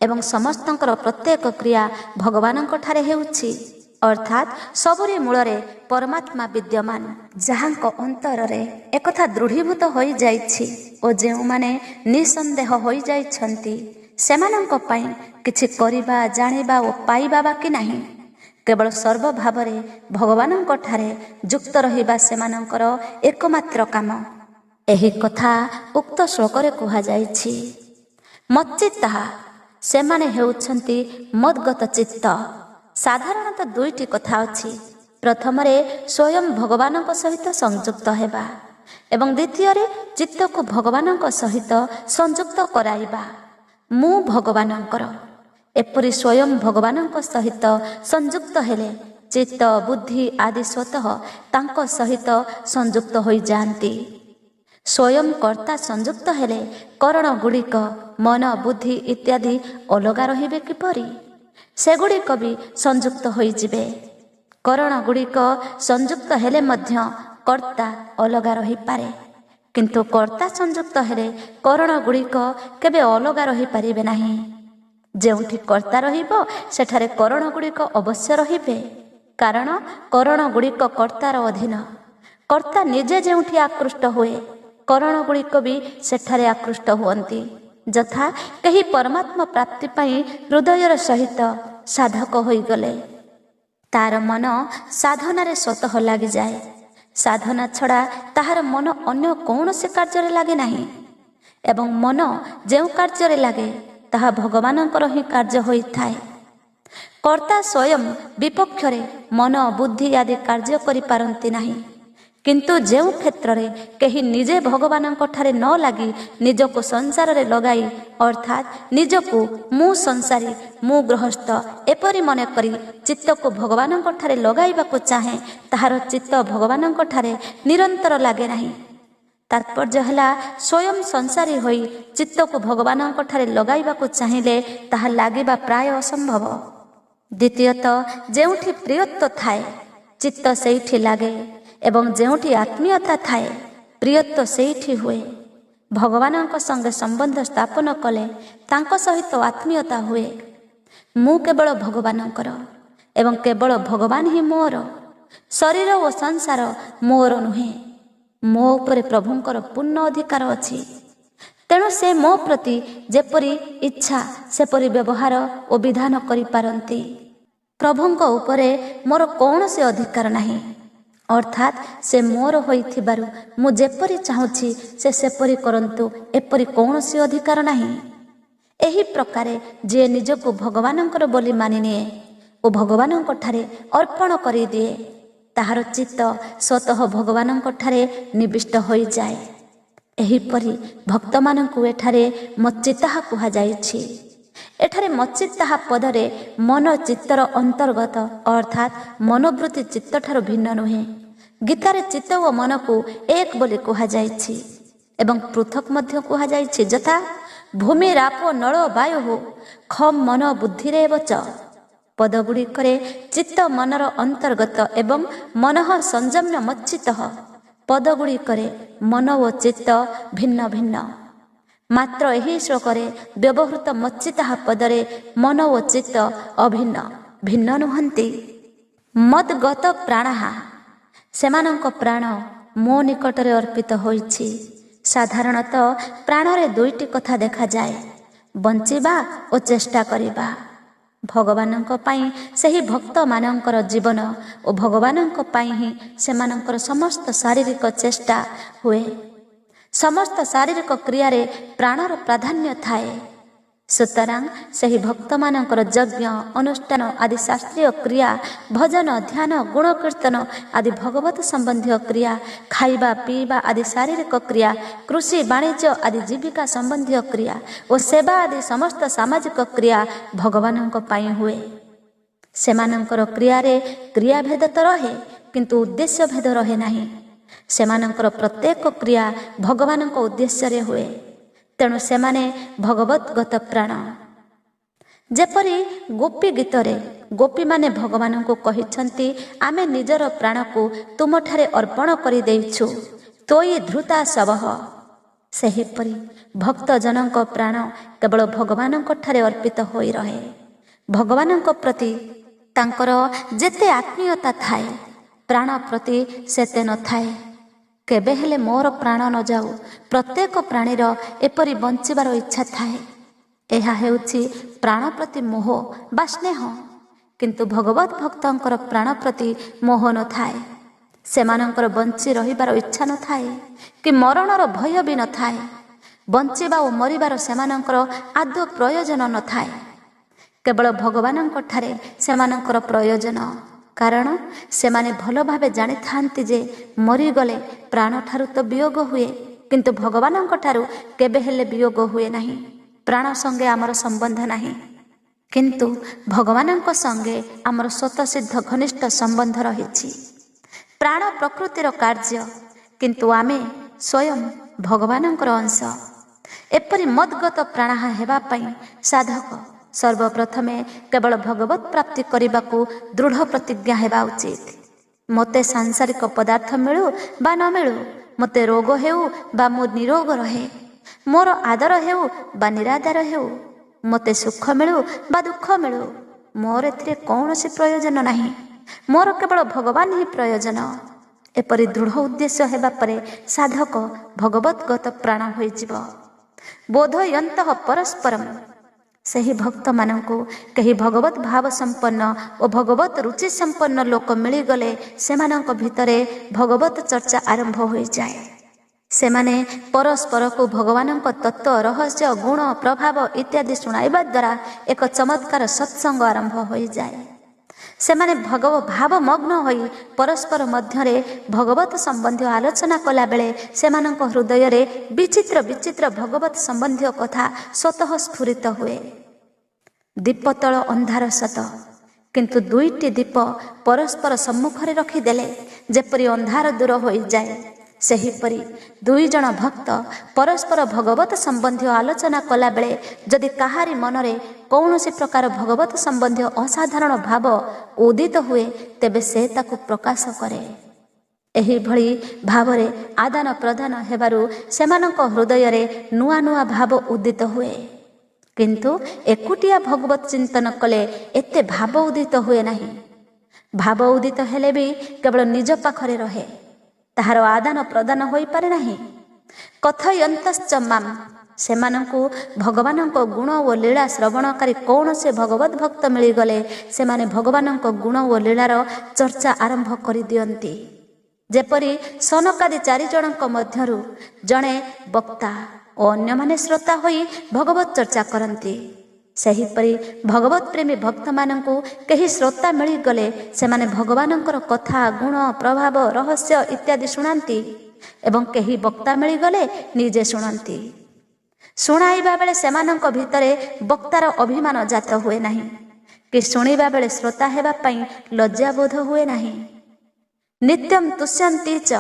ଏବଂ ସମସ୍ତଙ୍କର ପ୍ରତ୍ୟେକ କ୍ରିୟା ଭଗବାନଙ୍କ ଠାରେ ହେଉଛି, ଅର୍ଥାତ୍ ସବୁରି ମୂଳରେ ପରମାତ୍ମା ବିଦ୍ୟମାନ। ଯାହାଙ୍କ ଅନ୍ତରରେ ଏକଥା ଦୃଢ଼ୀଭୂତ ହୋଇଯାଇଛି ଓ ଯେଉଁମାନେ ନିଃସନ୍ଦେହ ହୋଇଯାଇଛନ୍ତି, ସେମାନଙ୍କ ପାଇଁ କିଛି କରିବା, ଜାଣିବା ଓ ପାଇବା ବାକି ନାହିଁ। କେବଳ ସର୍ବଭାବରେ ଭଗବାନଙ୍କ ଠାରେ ଯୁକ୍ତ ରହିବା ସେମାନଙ୍କର ଏକମାତ୍ର କାମ। ଏହି କଥା ଉକ୍ତ ଶ୍ଳୋକରେ କୁହାଯାଇଛି। ମଚ୍ଚିତ୍ତାଃ, ସେମାନେ ହେଉଛନ୍ତି ମଦ୍ଗତ ଚିତ୍ତ। ସାଧାରଣତଃ ଦୁଇଟି କଥା ଅଛି। ପ୍ରଥମରେ ସ୍ୱୟଂ ଭଗବାନଙ୍କ ସହିତ ସଂଯୁକ୍ତ ହେବା ଏବଂ ଦ୍ୱିତୀୟରେ ଚିତ୍ତକୁ ଭଗବାନଙ୍କ ସହିତ ସଂଯୁକ୍ତ କରାଇବା। ମୁଁ ଭଗବାନଙ୍କର, ଏପରି ସ୍ୱୟଂ ଭଗବାନଙ୍କ ସହିତ ସଂଯୁକ୍ତ ହେଲେ ଚିତ୍ତ, ବୁଦ୍ଧି ଆଦି ସ୍ୱତଃ ତାଙ୍କ ସହିତ ସଂଯୁକ୍ତ ହୋଇଯାଆନ୍ତି। ସ୍ୱୟଂ କର୍ତ୍ତା ସଂଯୁକ୍ତ ହେଲେ କରଣ ଗୁଡ଼ିକ, ମନ, ବୁଦ୍ଧି ଇତ୍ୟାଦି ଅଲଗା ରହିବେ କିପରି? ସେଗୁଡ଼ିକ ବି ସଂଯୁକ୍ତ ହୋଇଯିବେ। କରଣ ଗୁଡ଼ିକ ସଂଯୁକ୍ତ ହେଲେ ମଧ୍ୟ କର୍ତ୍ତା ଅଲଗା ରହିପାରେ, କିନ୍ତୁ କର୍ତ୍ତା ସଂଯୁକ୍ତ ହେଲେ କରଣ ଗୁଡ଼ିକ କେବେ ଅଲଗା ରହିପାରିବେ ନାହିଁ। ଯେଉଁଠି କର୍ତ୍ତା ରହିବ, ସେଠାରେ କରଣ ଗୁଡ଼ିକ ଅବଶ୍ୟ ରହିବେ, କାରଣ କରଣ ଗୁଡ଼ିକ କର୍ତ୍ତାର ଅଧୀନ। କର୍ତ୍ତା ନିଜେ ଯେଉଁଠି ଆକୃଷ୍ଟ ହୁଏ, କରଣ ଗୁଡ଼ିକ ବି ସେଠାରେ ଆକୃଷ୍ଟ ହୁଅନ୍ତି। ଯଥା କେହି ପରମାତ୍ମା ପ୍ରାପ୍ତି ପାଇଁ ହୃଦୟର ସହିତ ସାଧକ ହୋଇଗଲେ ତାର ମନ ସାଧନାରେ ସ୍ୱତଃ ଲାଗିଯାଏ। ସାଧନା ଛଡ଼ା ତାହାର ମନ ଅନ୍ୟ କୌଣସି କାର୍ଯ୍ୟରେ ଲାଗେ ନାହିଁ ଏବଂ ମନ ଯେଉଁ କାର୍ଯ୍ୟରେ ଲାଗେ, ତାହା ଭଗବାନଙ୍କର ହିଁ କାର୍ଯ୍ୟ ହୋଇଥାଏ। କର୍ତ୍ତା ସ୍ୱୟଂ ବିପକ୍ଷରେ ମନ, ବୁଦ୍ଧି ଆଦି କାର୍ଯ୍ୟ କରିପାରନ୍ତି ନାହିଁ। କିନ୍ତୁ ଯେଉଁ କ୍ଷେତ୍ରରେ କେହି ନିଜେ ଭଗବାନଙ୍କ ଠାରେ ନ ଲାଗି ନିଜକୁ ସଂସାରରେ ଲଗାଇ, ଅର୍ଥାତ୍ ନିଜକୁ ମୁଁ ସଂସାରୀ, ମୁଁ ଗୃହସ୍ଥ ଏପରି ମନେକରି ଚିତ୍ତକୁ ଭଗବାନଙ୍କ ଠାରେ ଲଗାଇବାକୁ ଚାହେଁ, ତାହାର ଚିତ୍ତ ଭଗବାନଙ୍କ ଠାରେ ନିରନ୍ତର ଲାଗେ ନାହିଁ। ତାତ୍ପର୍ଯ୍ୟ ହେଲା, ସ୍ୱୟଂ ସଂସାରୀ ହୋଇ ଚିତ୍ତକୁ ଭଗବାନଙ୍କ ଠାରେ ଲଗାଇବାକୁ ଚାହିଁଲେ ତାହା ଲାଗିବା ପ୍ରାୟ ଅସମ୍ଭବ। ଦ୍ୱିତୀୟତଃ, ଯେଉଁଠି ପ୍ରିୟତ୍ୱ ଥାଏ, ଚିତ୍ତ ସେଇଠି ଲାଗେ ଏବଂ ଯେଉଁଠି ଆତ୍ମୀୟତା ଥାଏ, ପ୍ରିୟତ୍ୱ ସେଇଠି ହୁଏ। ଭଗବାନଙ୍କ ସଙ୍ଗେ ସମ୍ବନ୍ଧ ସ୍ଥାପନ କଲେ ତାଙ୍କ ସହିତ ଆତ୍ମୀୟତା ହୁଏ। ମୁଁ କେବଳ ଭଗବାନଙ୍କର ଏବଂ କେବଳ ଭଗବାନ ହିଁ ମୋର। ଶରୀର ଓ ସଂସାର ମୋର ନୁହେଁ। ମୋ ଉପରେ ପ୍ରଭୁଙ୍କର ପୂର୍ଣ୍ଣ ଅଧିକାର ଅଛି, ତେଣୁ ସେ ମୋ ପ୍ରତି ଯେପରି ଇଚ୍ଛା ସେପରି ବ୍ୟବହାର ଓ ବିଧାନ କରିପାରନ୍ତି। ପ୍ରଭୁଙ୍କ ଉପରେ ମୋର କୌଣସି ଅଧିକାର ନାହିଁ, ଅର୍ଥାତ୍ ସେ ମୋର ହୋଇଥିବାରୁ ମୁଁ ଯେପରି ଚାହୁଁଛି ସେ ସେପରି କରନ୍ତୁ, ଏପରି କୌଣସି ଅଧିକାର ନାହିଁ। ଏହି ପ୍ରକାରେ ଯିଏ ନିଜକୁ ଭଗବାନଙ୍କର ବୋଲି ମାନିନିଏ ଓ ଭଗବାନଙ୍କ ଠାରେ ଅର୍ପଣ କରିଦିଏ, ତାହାର ଚିତ୍ତ ସ୍ୱତଃ ଭଗବାନଙ୍କ ଠାରେ ନିବିଷ୍ଟ ହୋଇଯାଏ। ଏହିପରି ଭକ୍ତମାନଙ୍କୁ ଏଠାରେ ମଚ୍ଚିତାହା କୁହାଯାଇଛି। ଏଠାରେ ମଚ୍ଚିତାହା ପଦରେ ମନ ଚିତ୍ତର ଅନ୍ତର୍ଗତ, ଅର୍ଥାତ୍ ମନୋବୃତ୍ତି ଚିତ୍ତଠାରୁ ଭିନ୍ନ ନୁହେଁ। ଗୀତାରେ ଚିତ୍ତ ଓ ମନକୁ ଏକ ବୋଲି କୁହାଯାଇଛି ଏବଂ ପୃଥକ ମଧ୍ୟ କୁହାଯାଇଛି, ଯଥା ଭୂମି ରାପ ନଳ ବାୟୁ ଖମ୍ ମନ ବୁଦ୍ଧିରେ ବଚ ପଦଗୁଡ଼ିକରେ ଚିତ୍ତ ମନର ଅନ୍ତର୍ଗତ ଏବଂ ମନଃ ସଂଯମ୍ୟ ମଚ୍ଚିତ ପଦଗୁଡ଼ିକରେ ମନ ଓ ଚିତ୍ତ ଭିନ୍ନ ଭିନ୍ନ। ମାତ୍ର ଏହି ଶ୍ଳୋକରେ ବ୍ୟବହୃତ ମଚ୍ଚିତାହା ପଦରେ ମନ ଓ ଚିତ୍ତ ଅଭିନ୍ନ, ଭିନ୍ନ ନୁହନ୍ତି। ମଦ୍ଗତ ପ୍ରାଣାହା, ସେମାନଙ୍କ ପ୍ରାଣ ମୋ ନିକଟରେ ଅର୍ପିତ ହୋଇଛି। ସାଧାରଣତଃ ପ୍ରାଣରେ ଦୁଇଟି କଥା ଦେଖାଯାଏ, ବଞ୍ଚିବା ଓ ଚେଷ୍ଟା କରିବା। ଭଗବାନଙ୍କ ପାଇଁ ସେହି ଭକ୍ତମାନଙ୍କର ଜୀବନ ଓ ଭଗବାନଙ୍କ ପାଇଁ ହିଁ ସେମାନଙ୍କର ସମସ୍ତ ଶାରୀରିକ ଚେଷ୍ଟା ହୁଏ। ସମସ୍ତ ଶାରୀରିକ କ୍ରିୟାରେ ପ୍ରାଣର ପ୍ରାଧାନ୍ୟ ଥାଏ। ସୁତରାଂ ସେହି ଭକ୍ତମାନଙ୍କର ଯଜ୍ଞ, ଅନୁଷ୍ଠାନ ଆଦି ଶାସ୍ତ୍ରୀୟ କ୍ରିୟା, ଭଜନ, ଧ୍ୟାନ, ଗୁଣକୀର୍ତ୍ତନ ଆଦି ଭଗବତ ସମ୍ବନ୍ଧୀୟ କ୍ରିୟା, ଖାଇବା ପିଇବା ଆଦି ଶାରୀରିକ କ୍ରିୟା, କୃଷି ବାଣିଜ୍ୟ ଆଦି ଜୀବିକା ସମ୍ବନ୍ଧୀୟ କ୍ରିୟା ଓ ସେବା ଆଦି ସମସ୍ତ ସାମାଜିକ କ୍ରିୟା ଭଗବାନଙ୍କ ପାଇଁ ହୁଏ। ସେମାନଙ୍କର କ୍ରିୟାରେ କ୍ରିୟାଭେଦ ତ ରହେ, କିନ୍ତୁ ଉଦ୍ଦେଶ୍ୟ ଭେଦ ରହେ ନାହିଁ। ସେମାନଙ୍କର ପ୍ରତ୍ୟେକ କ୍ରିୟା ଭଗବାନଙ୍କ ଉଦ୍ଦେଶ୍ୟରେ ହୁଏ, ତେଣୁ ସେମାନେ ଭଗବଦ୍ଗତ ପ୍ରାଣ। ଯେପରି ଗୋପୀ ଗୀତରେ ଗୋପୀମାନେ ଭଗବାନଙ୍କୁ କହିଛନ୍ତି, ଆମେ ନିଜର ପ୍ରାଣକୁ ତୁମଠାରେ ଅର୍ପଣ କରିଦେଇଛୁ, ତୋଇ ଧୃତା ଶବହ। ସେହିପରି ଭକ୍ତଜନଙ୍କ ପ୍ରାଣ କେବଳ ଭଗବାନଙ୍କ ଠାରେ ଅର୍ପିତ ହୋଇ ରହେ। ଭଗବାନଙ୍କ ପ୍ରତି ତାଙ୍କର ଯେତେ ଆତ୍ମୀୟତା ଥାଏ, ପ୍ରାଣ ପ୍ରତି ସେତେ ନଥାଏ। କେବେ ହେଲେ ମୋର ପ୍ରାଣ ନ ଯାଉ, ପ୍ରତ୍ୟେକ ପ୍ରାଣୀର ଏପରି ବଞ୍ଚିବାର ଇଚ୍ଛା ଥାଏ। ଏହା ହେଉଛି ପ୍ରାଣ ପ୍ରତି ମୋହ ବା ସ୍ନେହ। କିନ୍ତୁ ଭଗବତ ଭକ୍ତଙ୍କର ପ୍ରାଣ ପ୍ରତି ମୋହ ନଥାଏ। ସେମାନଙ୍କର ବଞ୍ଚି ରହିବାର ଇଚ୍ଛା ନଥାଏ କି ମରଣର ଭୟ ବି ନଥାଏ। ବଞ୍ଚିବା ଓ ମରିବାର ସେମାନଙ୍କର ଆଦୌ ପ୍ରୟୋଜନ ନଥାଏ। କେବଳ ଭଗବାନଙ୍କ ଠାରେ ସେମାନଙ୍କର ପ୍ରୟୋଜନ, କାରଣ ସେମାନେ ଭଲ ଭାବେ ଜାଣିଥାନ୍ତି ଯେ ମରିଗଲେ ପ୍ରାଣଠାରୁ ତ ବିୟୋଗ ହୁଏ, କିନ୍ତୁ ଭଗବାନଙ୍କ ଠାରୁ କେବେ ହେଲେ ବିୟୋଗ ହୁଏ ନାହିଁ। ପ୍ରାଣ ସଙ୍ଗେ ଆମର ସମ୍ବନ୍ଧ ନାହିଁ, କିନ୍ତୁ ଭଗବାନଙ୍କ ସଙ୍ଗେ ଆମର ସ୍ୱତଃସିଦ୍ଧ ଘନିଷ୍ଠ ସମ୍ବନ୍ଧ ରହିଛି। ପ୍ରାଣ ପ୍ରକୃତିର କାର୍ଯ୍ୟ, କିନ୍ତୁ ଆମେ ସ୍ୱୟଂ ଭଗବାନଙ୍କର ଅଂଶ। ଏପରି ମଦ୍ଗତ ପ୍ରାଣାହା ହେବା ପାଇଁ ସାଧକ ସର୍ବପ୍ରଥମେ କେବଳ ଭଗବତ ପ୍ରାପ୍ତି କରିବାକୁ ଦୃଢ଼ ପ୍ରତିଜ୍ଞା ହେବା ଉଚିତ। ମୋତେ ସାଂସାରିକ ପଦାର୍ଥ ମିଳୁ ବା ନ ମିଳୁ, ମୋତେ ରୋଗ ହେଉ ବା ମୁଁ ନିରୋଗ ରହେ, ମୋର ଆଦର ହେଉ ବା ନିରାଦର ହେଉ, ମୋତେ ସୁଖ ମିଳୁ ବା ଦୁଃଖ ମିଳୁ, ମୋର ଏଥିରେ କୌଣସି ପ୍ରୟୋଜନ ନାହିଁ। ମୋର କେବଳ ଭଗବାନ ହିଁ ପ୍ରୟୋଜନ। ଏପରି ଦୃଢ଼ ଉଦ୍ଦେଶ୍ୟ ହେବା ପରେ ସାଧକ ଭଗବତଗତ ପ୍ରାଣ ହୋଇଯିବ। ବୋଧୟନ୍ତଃ ପରସ୍ପରମ। ସେହି ଭକ୍ତମାନଙ୍କୁ କେହି ଭଗବତ ଭାବ ସମ୍ପନ୍ନ ଓ ଭଗବତ ରୁଚି ସମ୍ପନ୍ନ ଲୋକ ମିଳିଗଲେ ସେମାନଙ୍କ ଭିତରେ ଭଗବତ ଚର୍ଚ୍ଚା ଆରମ୍ଭ ହୋଇଯାଏ। ସେମାନେ ପରସ୍ପରକୁ ଭଗବାନଙ୍କ ତତ୍ତ୍ୱ, ରହସ୍ୟ, ଗୁଣ, ପ୍ରଭାବ ଇତ୍ୟାଦି ଶୁଣାଇବା ଦ୍ୱାରା ଏକ ଚମତ୍କାର ସତ୍ସଙ୍ଗ ଆରମ୍ଭ ହୋଇଯାଏ। ସେମାନେ ଭଗବ ଭାବମଗ୍ନ ହୋଇ ପରସ୍ପର ମଧ୍ୟରେ ଭଗବତ ସମ୍ବନ୍ଧୀୟ ଆଲୋଚନା କଲାବେଳେ ସେମାନଙ୍କ ହୃଦୟରେ ବିଚିତ୍ର ବିଚିତ୍ର ଭଗବତ ସମ୍ବନ୍ଧୀୟ କଥା ସ୍ୱତଃ ସ୍ଫୁରିତ ହୁଏ। ଦୀପ ତଳ ଅନ୍ଧାର ସତ, କିନ୍ତୁ ଦୁଇଟି ଦୀପ ପରସ୍ପର ସମ୍ମୁଖରେ ରଖିଦେଲେ ଯେପରି ଅନ୍ଧାର ଦୂର ହୋଇଯାଏ, ସେହିପରି ଦୁଇ ଜଣ ଭକ୍ତ ପରସ୍ପର ଭଗବତ ସମ୍ବନ୍ଧୀୟ ଆଲୋଚନା କଲାବେଳେ ଯଦି କାହାରି ମନରେ କୌଣସି ପ୍ରକାର ଭଗବତ ସମ୍ବନ୍ଧୀୟ ଅସାଧାରଣ ଭାବ ଉଦିତ ହୁଏ, ତେବେ ସେ ତାକୁ ପ୍ରକାଶ କରେ। ଏହିଭଳି ଭାବରେ ଆଦାନ ପ୍ରଦାନ ହେବାରୁ ସେମାନଙ୍କ ହୃଦୟରେ ନୂଆ ନୂଆ ଭାବ ଉଦିତ ହୁଏ। କିନ୍ତୁ ଏକୁଟିଆ ଭଗବତ ଚିନ୍ତନ କଲେ ଏତେ ଭାବ ଉଦିତ ହୁଏ ନାହିଁ। ଭାବ ଉଦିତ ହେଲେ ବି କେବଳ ନିଜ ପାଖରେ ରହେ, ତାହାର ଆଦାନ ପ୍ରଦାନ ହୋଇପାରେ ନାହିଁ। କଥୟନ୍ତଶ୍ଚ ମାମ୍। ସେମାନଙ୍କୁ ଭଗବାନଙ୍କ ଗୁଣ ଓ ଲୀଳା ଶ୍ରବଣକାରୀ କୌଣସି ଭଗବତ ଭକ୍ତ ମିଳିଗଲେ ସେମାନେ ଭଗବାନଙ୍କ ଗୁଣ ଓ ଲୀଳାର ଚର୍ଚ୍ଚା ଆରମ୍ଭ କରିଦିଅନ୍ତି। ଯେପରି ସନକାଦି ଚାରିଜଣଙ୍କ ମଧ୍ୟରୁ ଜଣେ ବକ୍ତା ଓ ଅନ୍ୟମାନେ ଶ୍ରୋତା ହୋଇ ଭଗବତ ଚର୍ଚ୍ଚା କରନ୍ତି, ସେହିପରି ଭଗବତ ପ୍ରେମୀ ଭକ୍ତମାନଙ୍କୁ କେହି ଶ୍ରୋତା ମିଳିଗଲେ ସେମାନେ ଭଗବାନଙ୍କର କଥା, ଗୁଣ, ପ୍ରଭାବ, ରହସ୍ୟ ଇତ୍ୟାଦି ଶୁଣାନ୍ତି ଏବଂ କେହି ବକ୍ତା ମିଳିଗଲେ ନିଜେ ଶୁଣନ୍ତି। ଶୁଣାଇବା ବେଳେ ସେମାନଙ୍କ ଭିତରେ ବକ୍ତାର ଅଭିମାନ ଜାତ ହୁଏ ନାହିଁ କି ଶୁଣିବା ବେଳେ ଶ୍ରୋତା ହେବା ପାଇଁ ଲଜ୍ଜାବୋଧ ହୁଏ ନାହିଁ। ନିତ୍ୟମ ତୁଷ୍ୟନ୍ତି ଚ।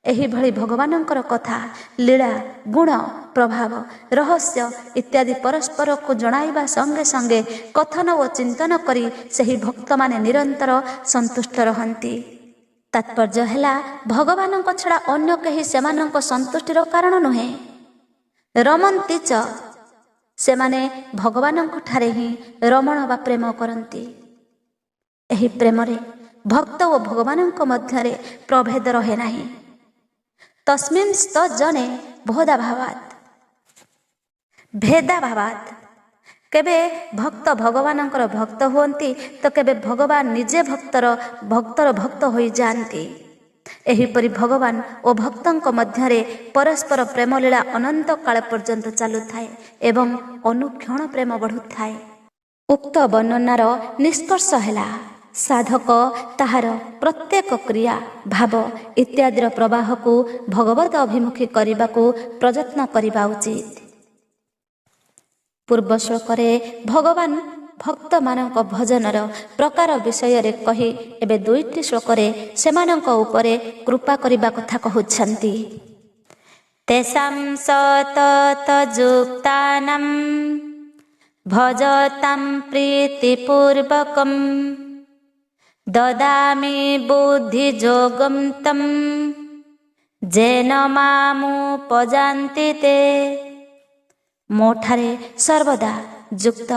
ଏହିଭଳି ଭଗବାନଙ୍କର କଥା, ଲୀଳା, ଗୁଣ, ପ୍ରଭାବ, ରହସ୍ୟ ଇତ୍ୟାଦି ପରସ୍ପରକୁ ଜଣାଇବା ସଙ୍ଗେ ସଙ୍ଗେ କଥନ ଓ ଚିନ୍ତନ କରି ସେହି ଭକ୍ତମାନେ ନିରନ୍ତର ସନ୍ତୁଷ୍ଟ ରହନ୍ତି। ତାତ୍ପର୍ଯ୍ୟ ହେଲା, ଭଗବାନଙ୍କ ଛଡ଼ା ଅନ୍ୟ କେହି ସେମାନଙ୍କ ସନ୍ତୁଷ୍ଟିର କାରଣ ନୁହେଁ। ରମନ୍ତି ଚ। ସେମାନେ ଭଗବାନଙ୍କ ଠାରେ ହିଁ ରମଣ ବା ପ୍ରେମ କରନ୍ତି। ଏହି ପ୍ରେମରେ ଭକ୍ତ ଓ ଭଗବାନଙ୍କ ମଧ୍ୟରେ ପ୍ରଭେଦ ରହେ ନାହିଁ। ତସ୍ମିନ୍ ଜନେ ଭୋଦାଭାବାତ ଭେଦାଭାବାତ। କେବେ ଭକ୍ତ ଭଗବାନଙ୍କର ଭକ୍ତ ହୁଅନ୍ତି ତ କେବେ ଭଗବାନ ନିଜେ ଭକ୍ତର ଭକ୍ତ ହୋଇଯାଆନ୍ତି। ଏହିପରି ଭଗବାନ ଓ ଭକ୍ତଙ୍କ ମଧ୍ୟରେ ପରସ୍ପର ପ୍ରେମଲୀଳା ଅନନ୍ତ କାଳ ପର୍ଯ୍ୟନ୍ତ ଚାଲୁଥାଏ ଏବଂ ଅନୁକ୍ଷଣ ପ୍ରେମ ବଢ଼ୁଥାଏ। ଉକ୍ତ ବର୍ଣ୍ଣନାର ନିଷ୍କର୍ଷ ହେଲା, ସାଧକ ତାହାର ପ୍ରତ୍ୟେକ କ୍ରିୟା, ଭାବ ଇତ୍ୟାଦିର ପ୍ରବାହକୁ ଭଗବତ ଅଭିମୁଖୀ କରିବାକୁ ପ୍ରଯତ୍ନ କରିବା ଉଚିତ। ପୂର୍ବ ଶ୍ଲୋକରେ ଭଗବାନ ଭକ୍ତମାନଙ୍କ ଭଜନର ପ୍ରକାର ବିଷୟରେ କହି ଏବେ ଦୁଇଟି ଶ୍ଲୋକରେ ସେମାନଙ୍କ ଉପରେ କୃପା କରିବା କଥା କହୁଛନ୍ତି। ତେଷାଂ ସତତଯୁକ୍ତାନାଂ ଭଜତାଂ ପ୍ରୀତିପୂର୍ବକಂ ଦଦାମି ବୁଦ୍ଧିଯୋଗಂ ତମ୍ ଯେନ ମାମୁପଯାନ୍ତି ତେ। ମୋ ଠାରେ ସର୍ବଦା ଯୁକ୍ତ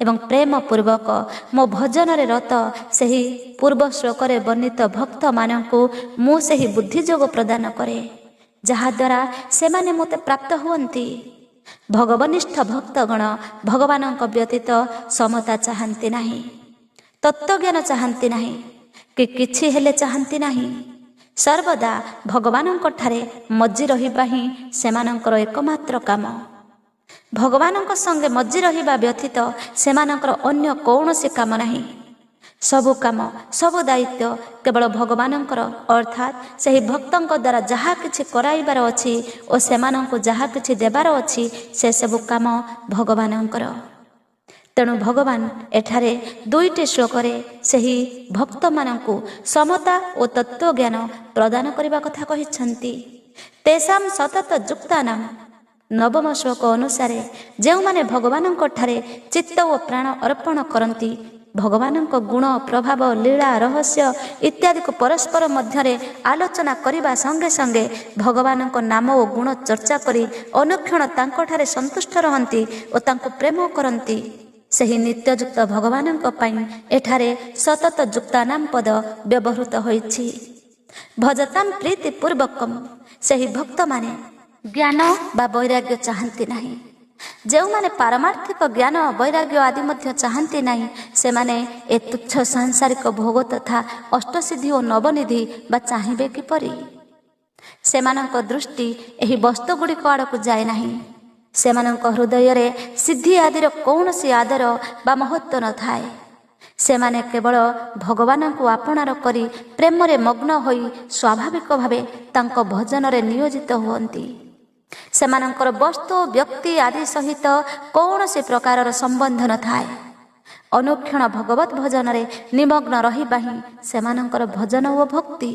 ଏବଂ ପ୍ରେମ ପୂର୍ବକ ମୋ ଭଜନରେ ରତ ସେହି ପୂର୍ବ ଶ୍ଲୋକରେ ବର୍ଣ୍ଣିତ ଭକ୍ତମାନଙ୍କୁ ମୁଁ ସେହି ବୁଦ୍ଧିଯୋଗ ପ୍ରଦାନ କରେ, ଯାହାଦ୍ୱାରା ସେମାନେ ମୋତେ ପ୍ରାପ୍ତ ହୁଅନ୍ତି। ଭଗବନିଷ୍ଠ ଭକ୍ତଗଣ ଭଗବାନଙ୍କ ବ୍ୟତୀତ ସମତା ଚାହାନ୍ତି ନାହିଁ, ତତ୍ତ୍ୱଜ୍ଞାନ ଚାହାନ୍ତି ନାହିଁ, କି କିଛି ହେଲେ ଚାହାନ୍ତି ନାହିଁ। ସର୍ବଦା ଭଗବାନଙ୍କଠାରେ ମଜ୍ଜି ରହିବା ହିଁ ସେମାନଙ୍କର ଏକମାତ୍ର କାମ। ଭଗବାନଙ୍କ ସଙ୍ଗେ ମଜ୍ଜି ରହିବା ବ୍ୟତୀତ ସେମାନଙ୍କର ଅନ୍ୟ କୌଣସି କାମ ନାହିଁ। ସବୁ କାମ, ସବୁ ଦାୟିତ୍ୱ କେବଳ ଭଗବାନଙ୍କର, ଅର୍ଥାତ୍ ସେହି ଭକ୍ତଙ୍କ ଦ୍ୱାରା ଯାହା କିଛି କରାଇବାର ଅଛି ଓ ସେମାନଙ୍କୁ ଯାହା କିଛି ଦେବାର ଅଛି, ସେସବୁ କାମ ଭଗବାନଙ୍କର। ତେଣୁ ଭଗବାନ ଏଠାରେ ଦୁଇଟି ଶ୍ଲୋକରେ ସେହି ଭକ୍ତମାନଙ୍କୁ ସମତା ଓ ତତ୍ତ୍ୱଜ୍ଞାନ ପ୍ରଦାନ କରିବା କଥା କହିଛନ୍ତି। ତେସାମ ସତତ ଯୁକ୍ତାନାମ, ନବମ ଶ୍ଲୋକ ଅନୁସାରେ ଯେଉଁମାନେ ଭଗବାନଙ୍କ ଠାରେ ଚିତ୍ତ ଓ ପ୍ରାଣ ଅର୍ପଣ କରନ୍ତି, ଭଗବାନଙ୍କ ଗୁଣ, ପ୍ରଭାବ, ଲୀଳା, ରହସ୍ୟ ଇତ୍ୟାଦିକୁ ପରସ୍ପର ମଧ୍ୟରେ ଆଲୋଚନା କରିବା ସଙ୍ଗେ ସଙ୍ଗେ ଭଗବାନଙ୍କ ନାମ ଓ ଗୁଣ ଚର୍ଚ୍ଚା କରି ଅନୁକ୍ଷଣ ତାଙ୍କଠାରେ ସନ୍ତୁଷ୍ଟ ରହନ୍ତି ଓ ତାଙ୍କୁ ପ୍ରେମ କରନ୍ତି, ସେହି ନିତ୍ୟଯୁକ୍ତ ଭଗବାନଙ୍କ ପାଇଁ ଏଠାରେ ସତତ ଯୁକ୍ତାନାମ ପଦ ବ୍ୟବହୃତ ହୋଇଛି। ଭଜତାମ ପ୍ରୀତି ପୂର୍ବକମ, ସେହି ଭକ୍ତମାନେ ଜ୍ଞାନ ବା ବୈରାଗ୍ୟ ଚାହାନ୍ତି ନାହିଁ। ଯେଉଁମାନେ ପାରମାର୍ଥିକ ଜ୍ଞାନ, ବୈରାଗ୍ୟ ଆଦି ମଧ୍ୟ ଚାହାନ୍ତି ନାହିଁ, ସେମାନେ ଏ ତୁଚ୍ଛ ସାଂସାରିକ ଭୋଗ ତଥା ଅଷ୍ଟସିଦ୍ଧି ଓ ନବନିଧି ବା ଚାହିଁବେ କିପରି? ସେମାନଙ୍କ ଦୃଷ୍ଟି ଏହି ବସ୍ତୁଗୁଡ଼ିକ ଆଡ଼କୁ ଯାଏ ନାହିଁ। ସେମାନଙ୍କ ହୃଦୟରେ ସିଦ୍ଧି ଆଦିର କୌଣସି ଆଦର ବା ମହତ୍ଵ ନଥାଏ। ସେମାନେ କେବଳ ଭଗବାନଙ୍କୁ ଆପଣାର କରି ପ୍ରେମରେ ମଗ୍ନ ହୋଇ ସ୍ୱାଭାବିକ ଭାବେ ତାଙ୍କ ଭଜନରେ ନିୟୋଜିତ ହୁଅନ୍ତି। ସେମାନଙ୍କର ବସ୍ତୁ, ବ୍ୟକ୍ତି ଆଦି ସହିତ କୌଣସି ପ୍ରକାରର ସମ୍ବନ୍ଧ ନଥାଏ। ଅନୁକ୍ଷଣ ଭଗବତ ଭଜନରେ ନିମଗ୍ନ ରହିବା ହିଁ ସେମାନଙ୍କର ଭଜନ ଓ ଭକ୍ତି।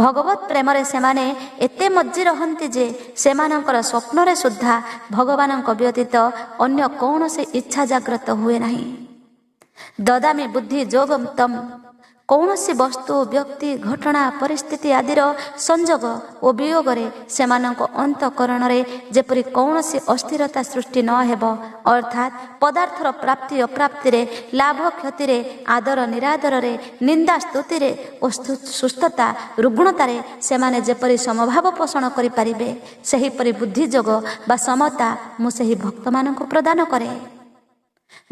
ଭଗବତ ପ୍ରେମରେ ସେମାନେ ଏତେ ମଜ୍ଜି ରହନ୍ତି ଯେ ସେମାନଙ୍କର ସ୍ୱପ୍ନରେ ସୁଦ୍ଧା ଭଗବାନଙ୍କ ବ୍ୟତୀତ ଅନ୍ୟ କୌଣସି ଇଚ୍ଛା ଜାଗ୍ରତ ହୁଏ ନାହିଁ। ଦଦାମି ବୁଦ୍ଧି ଯୋଗମ ତମ୍, କୌଣସି ବସ୍ତୁ, ବ୍ୟକ୍ତି, ଘଟଣା, ପରିସ୍ଥିତି ଆଦିର ସଂଯୋଗ ଓ ବିୟୋଗରେ ସେମାନଙ୍କ ଅନ୍ତଃକରଣରେ ଯେପରି କୌଣସି ଅସ୍ଥିରତା ସୃଷ୍ଟି ନ ହେବ, ଅର୍ଥାତ୍ ପଦାର୍ଥର ପ୍ରାପ୍ତି ଅପ୍ରାପ୍ତିରେ, ଲାଭ କ୍ଷତିରେ, ଆଦର ନିରାଦରରେ, ନିନ୍ଦା ସ୍ତୁତିରେ ଓ ସୁସ୍ଥତା ରୁଗ୍ଣତାରେ ସେମାନେ ଯେପରି ସମଭାବ ପୋଷଣ କରିପାରିବେ, ସେହିପରି ବୁଦ୍ଧିଯୋଗ ବା ସମତା ମୁଁ ସେହି ଭକ୍ତମାନଙ୍କୁ ପ୍ରଦାନ କରେ।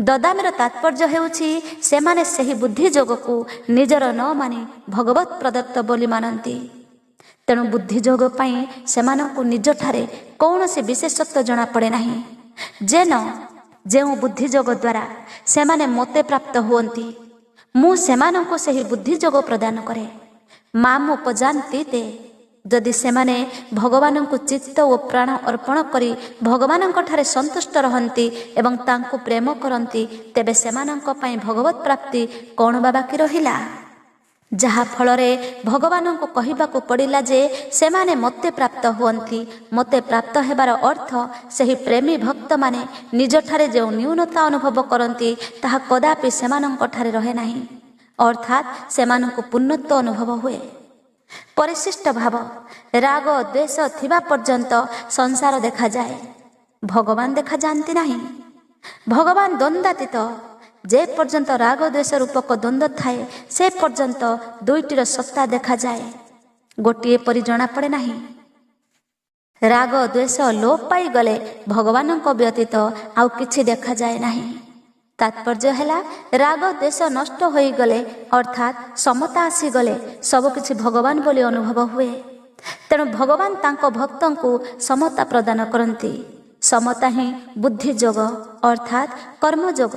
ଦଦାମିର ତାତ୍ପର୍ଯ୍ୟ ହେଉଛି ସେମାନେ ସେହି ବୁଦ୍ଧି ଯୋଗକୁ ନିଜର ନ ମାନି ଭଗବତ ପ୍ରଦତ୍ତ ବୋଲି ମାନନ୍ତି। ତେଣୁ ବୁଦ୍ଧିଯୋଗ ପାଇଁ ସେମାନଙ୍କୁ ନିଜଠାରେ କୌଣସି ବିଶେଷତ୍ୱ ଜଣାପଡ଼େ ନାହିଁ। ଯେନ ଯେଉଁ ବୁଦ୍ଧିଯୋଗ ଦ୍ୱାରା ସେମାନେ ମୋତେ ପ୍ରାପ୍ତ ହୁଅନ୍ତି, ମୁଁ ସେମାନଙ୍କୁ ସେହି ବୁଦ୍ଧିଯୋଗ ପ୍ରଦାନ କରେ। ମାମ ଉପଜାନ୍ତି ତେ, ଯଦି ସେମାନେ ଭଗବାନଙ୍କୁ ଚିତ୍ତ ଓ ପ୍ରାଣ ଅର୍ପଣ କରି ଭଗବାନଙ୍କଠାରେ ସନ୍ତୁଷ୍ଟ ରହନ୍ତି ଏବଂ ତାଙ୍କୁ ପ୍ରେମ କରନ୍ତି, ତେବେ ସେମାନଙ୍କ ପାଇଁ ଭଗବତ ପ୍ରାପ୍ତି କ'ଣ ବା ବାକି ରହିଲା? ଯାହା ଫଳରେ ଭଗବାନଙ୍କୁ କହିବାକୁ ପଡ଼ିଲା ଯେ ସେମାନେ ମୋତେ ପ୍ରାପ୍ତ ହୁଅନ୍ତି। ମୋତେ ପ୍ରାପ୍ତ ହେବାର ଅର୍ଥ ସେହି ପ୍ରେମୀ ଭକ୍ତମାନେ ନିଜଠାରେ ଯେଉଁ ନ୍ୟୁନତା ଅନୁଭବ କରନ୍ତି, ତାହା କଦାପି ସେମାନଙ୍କଠାରେ ରହେ ନାହିଁ, ଅର୍ଥାତ୍ ସେମାନଙ୍କୁ ପୂର୍ଣ୍ଣତ୍ୱ ଅନୁଭବ ହୁଏ। ପରିଶିଷ୍ଟ ଭାବ, ରାଗ ଦ୍ୱେଷ ଥିବା ପର୍ଯ୍ୟନ୍ତ ସଂସାର ଦେଖାଯାଏ, ଭଗବାନ ଦେଖାଯାଆନ୍ତି ନାହିଁ। ଭଗବାନ ଦ୍ୱନ୍ଦ୍ୱାତୀତ। ଯେ ପର୍ଯ୍ୟନ୍ତ ରାଗ ଦ୍ୱେଷ ରୂପକ ଦ୍ୱନ୍ଦ୍ୱ ଥାଏ, ସେ ପର୍ଯ୍ୟନ୍ତ ଦୁଇଟିର ସତ୍ତା ଦେଖାଯାଏ, ଗୋଟିଏ ପରି ଜଣାପଡ଼େ ନାହିଁ। ରାଗ ଦ୍ୱେଷ ଲୋପ ପାଇଗଲେ ଭଗବାନଙ୍କ ବ୍ୟତୀତ ଆଉ କିଛି ଦେଖାଯାଏ ନାହିଁ। ତାତ୍ପର୍ଯ୍ୟ ହେଲା ରାଗ ଦ୍ୱେଷ ନଷ୍ଟ ହୋଇଗଲେ, ଅର୍ଥାତ୍ ସମତା ଆସିଗଲେ ସବୁକିଛି ଭଗବାନ ବୋଲି ଅନୁଭବ ହୁଏ। ତେଣୁ ଭଗବାନ ତାଙ୍କ ଭକ୍ତଙ୍କୁ ସମତା ପ୍ରଦାନ କରନ୍ତି। ସମତା ହିଁ ବୁଦ୍ଧି ଯୋଗ, ଅର୍ଥାତ୍ କର୍ମଯୋଗ।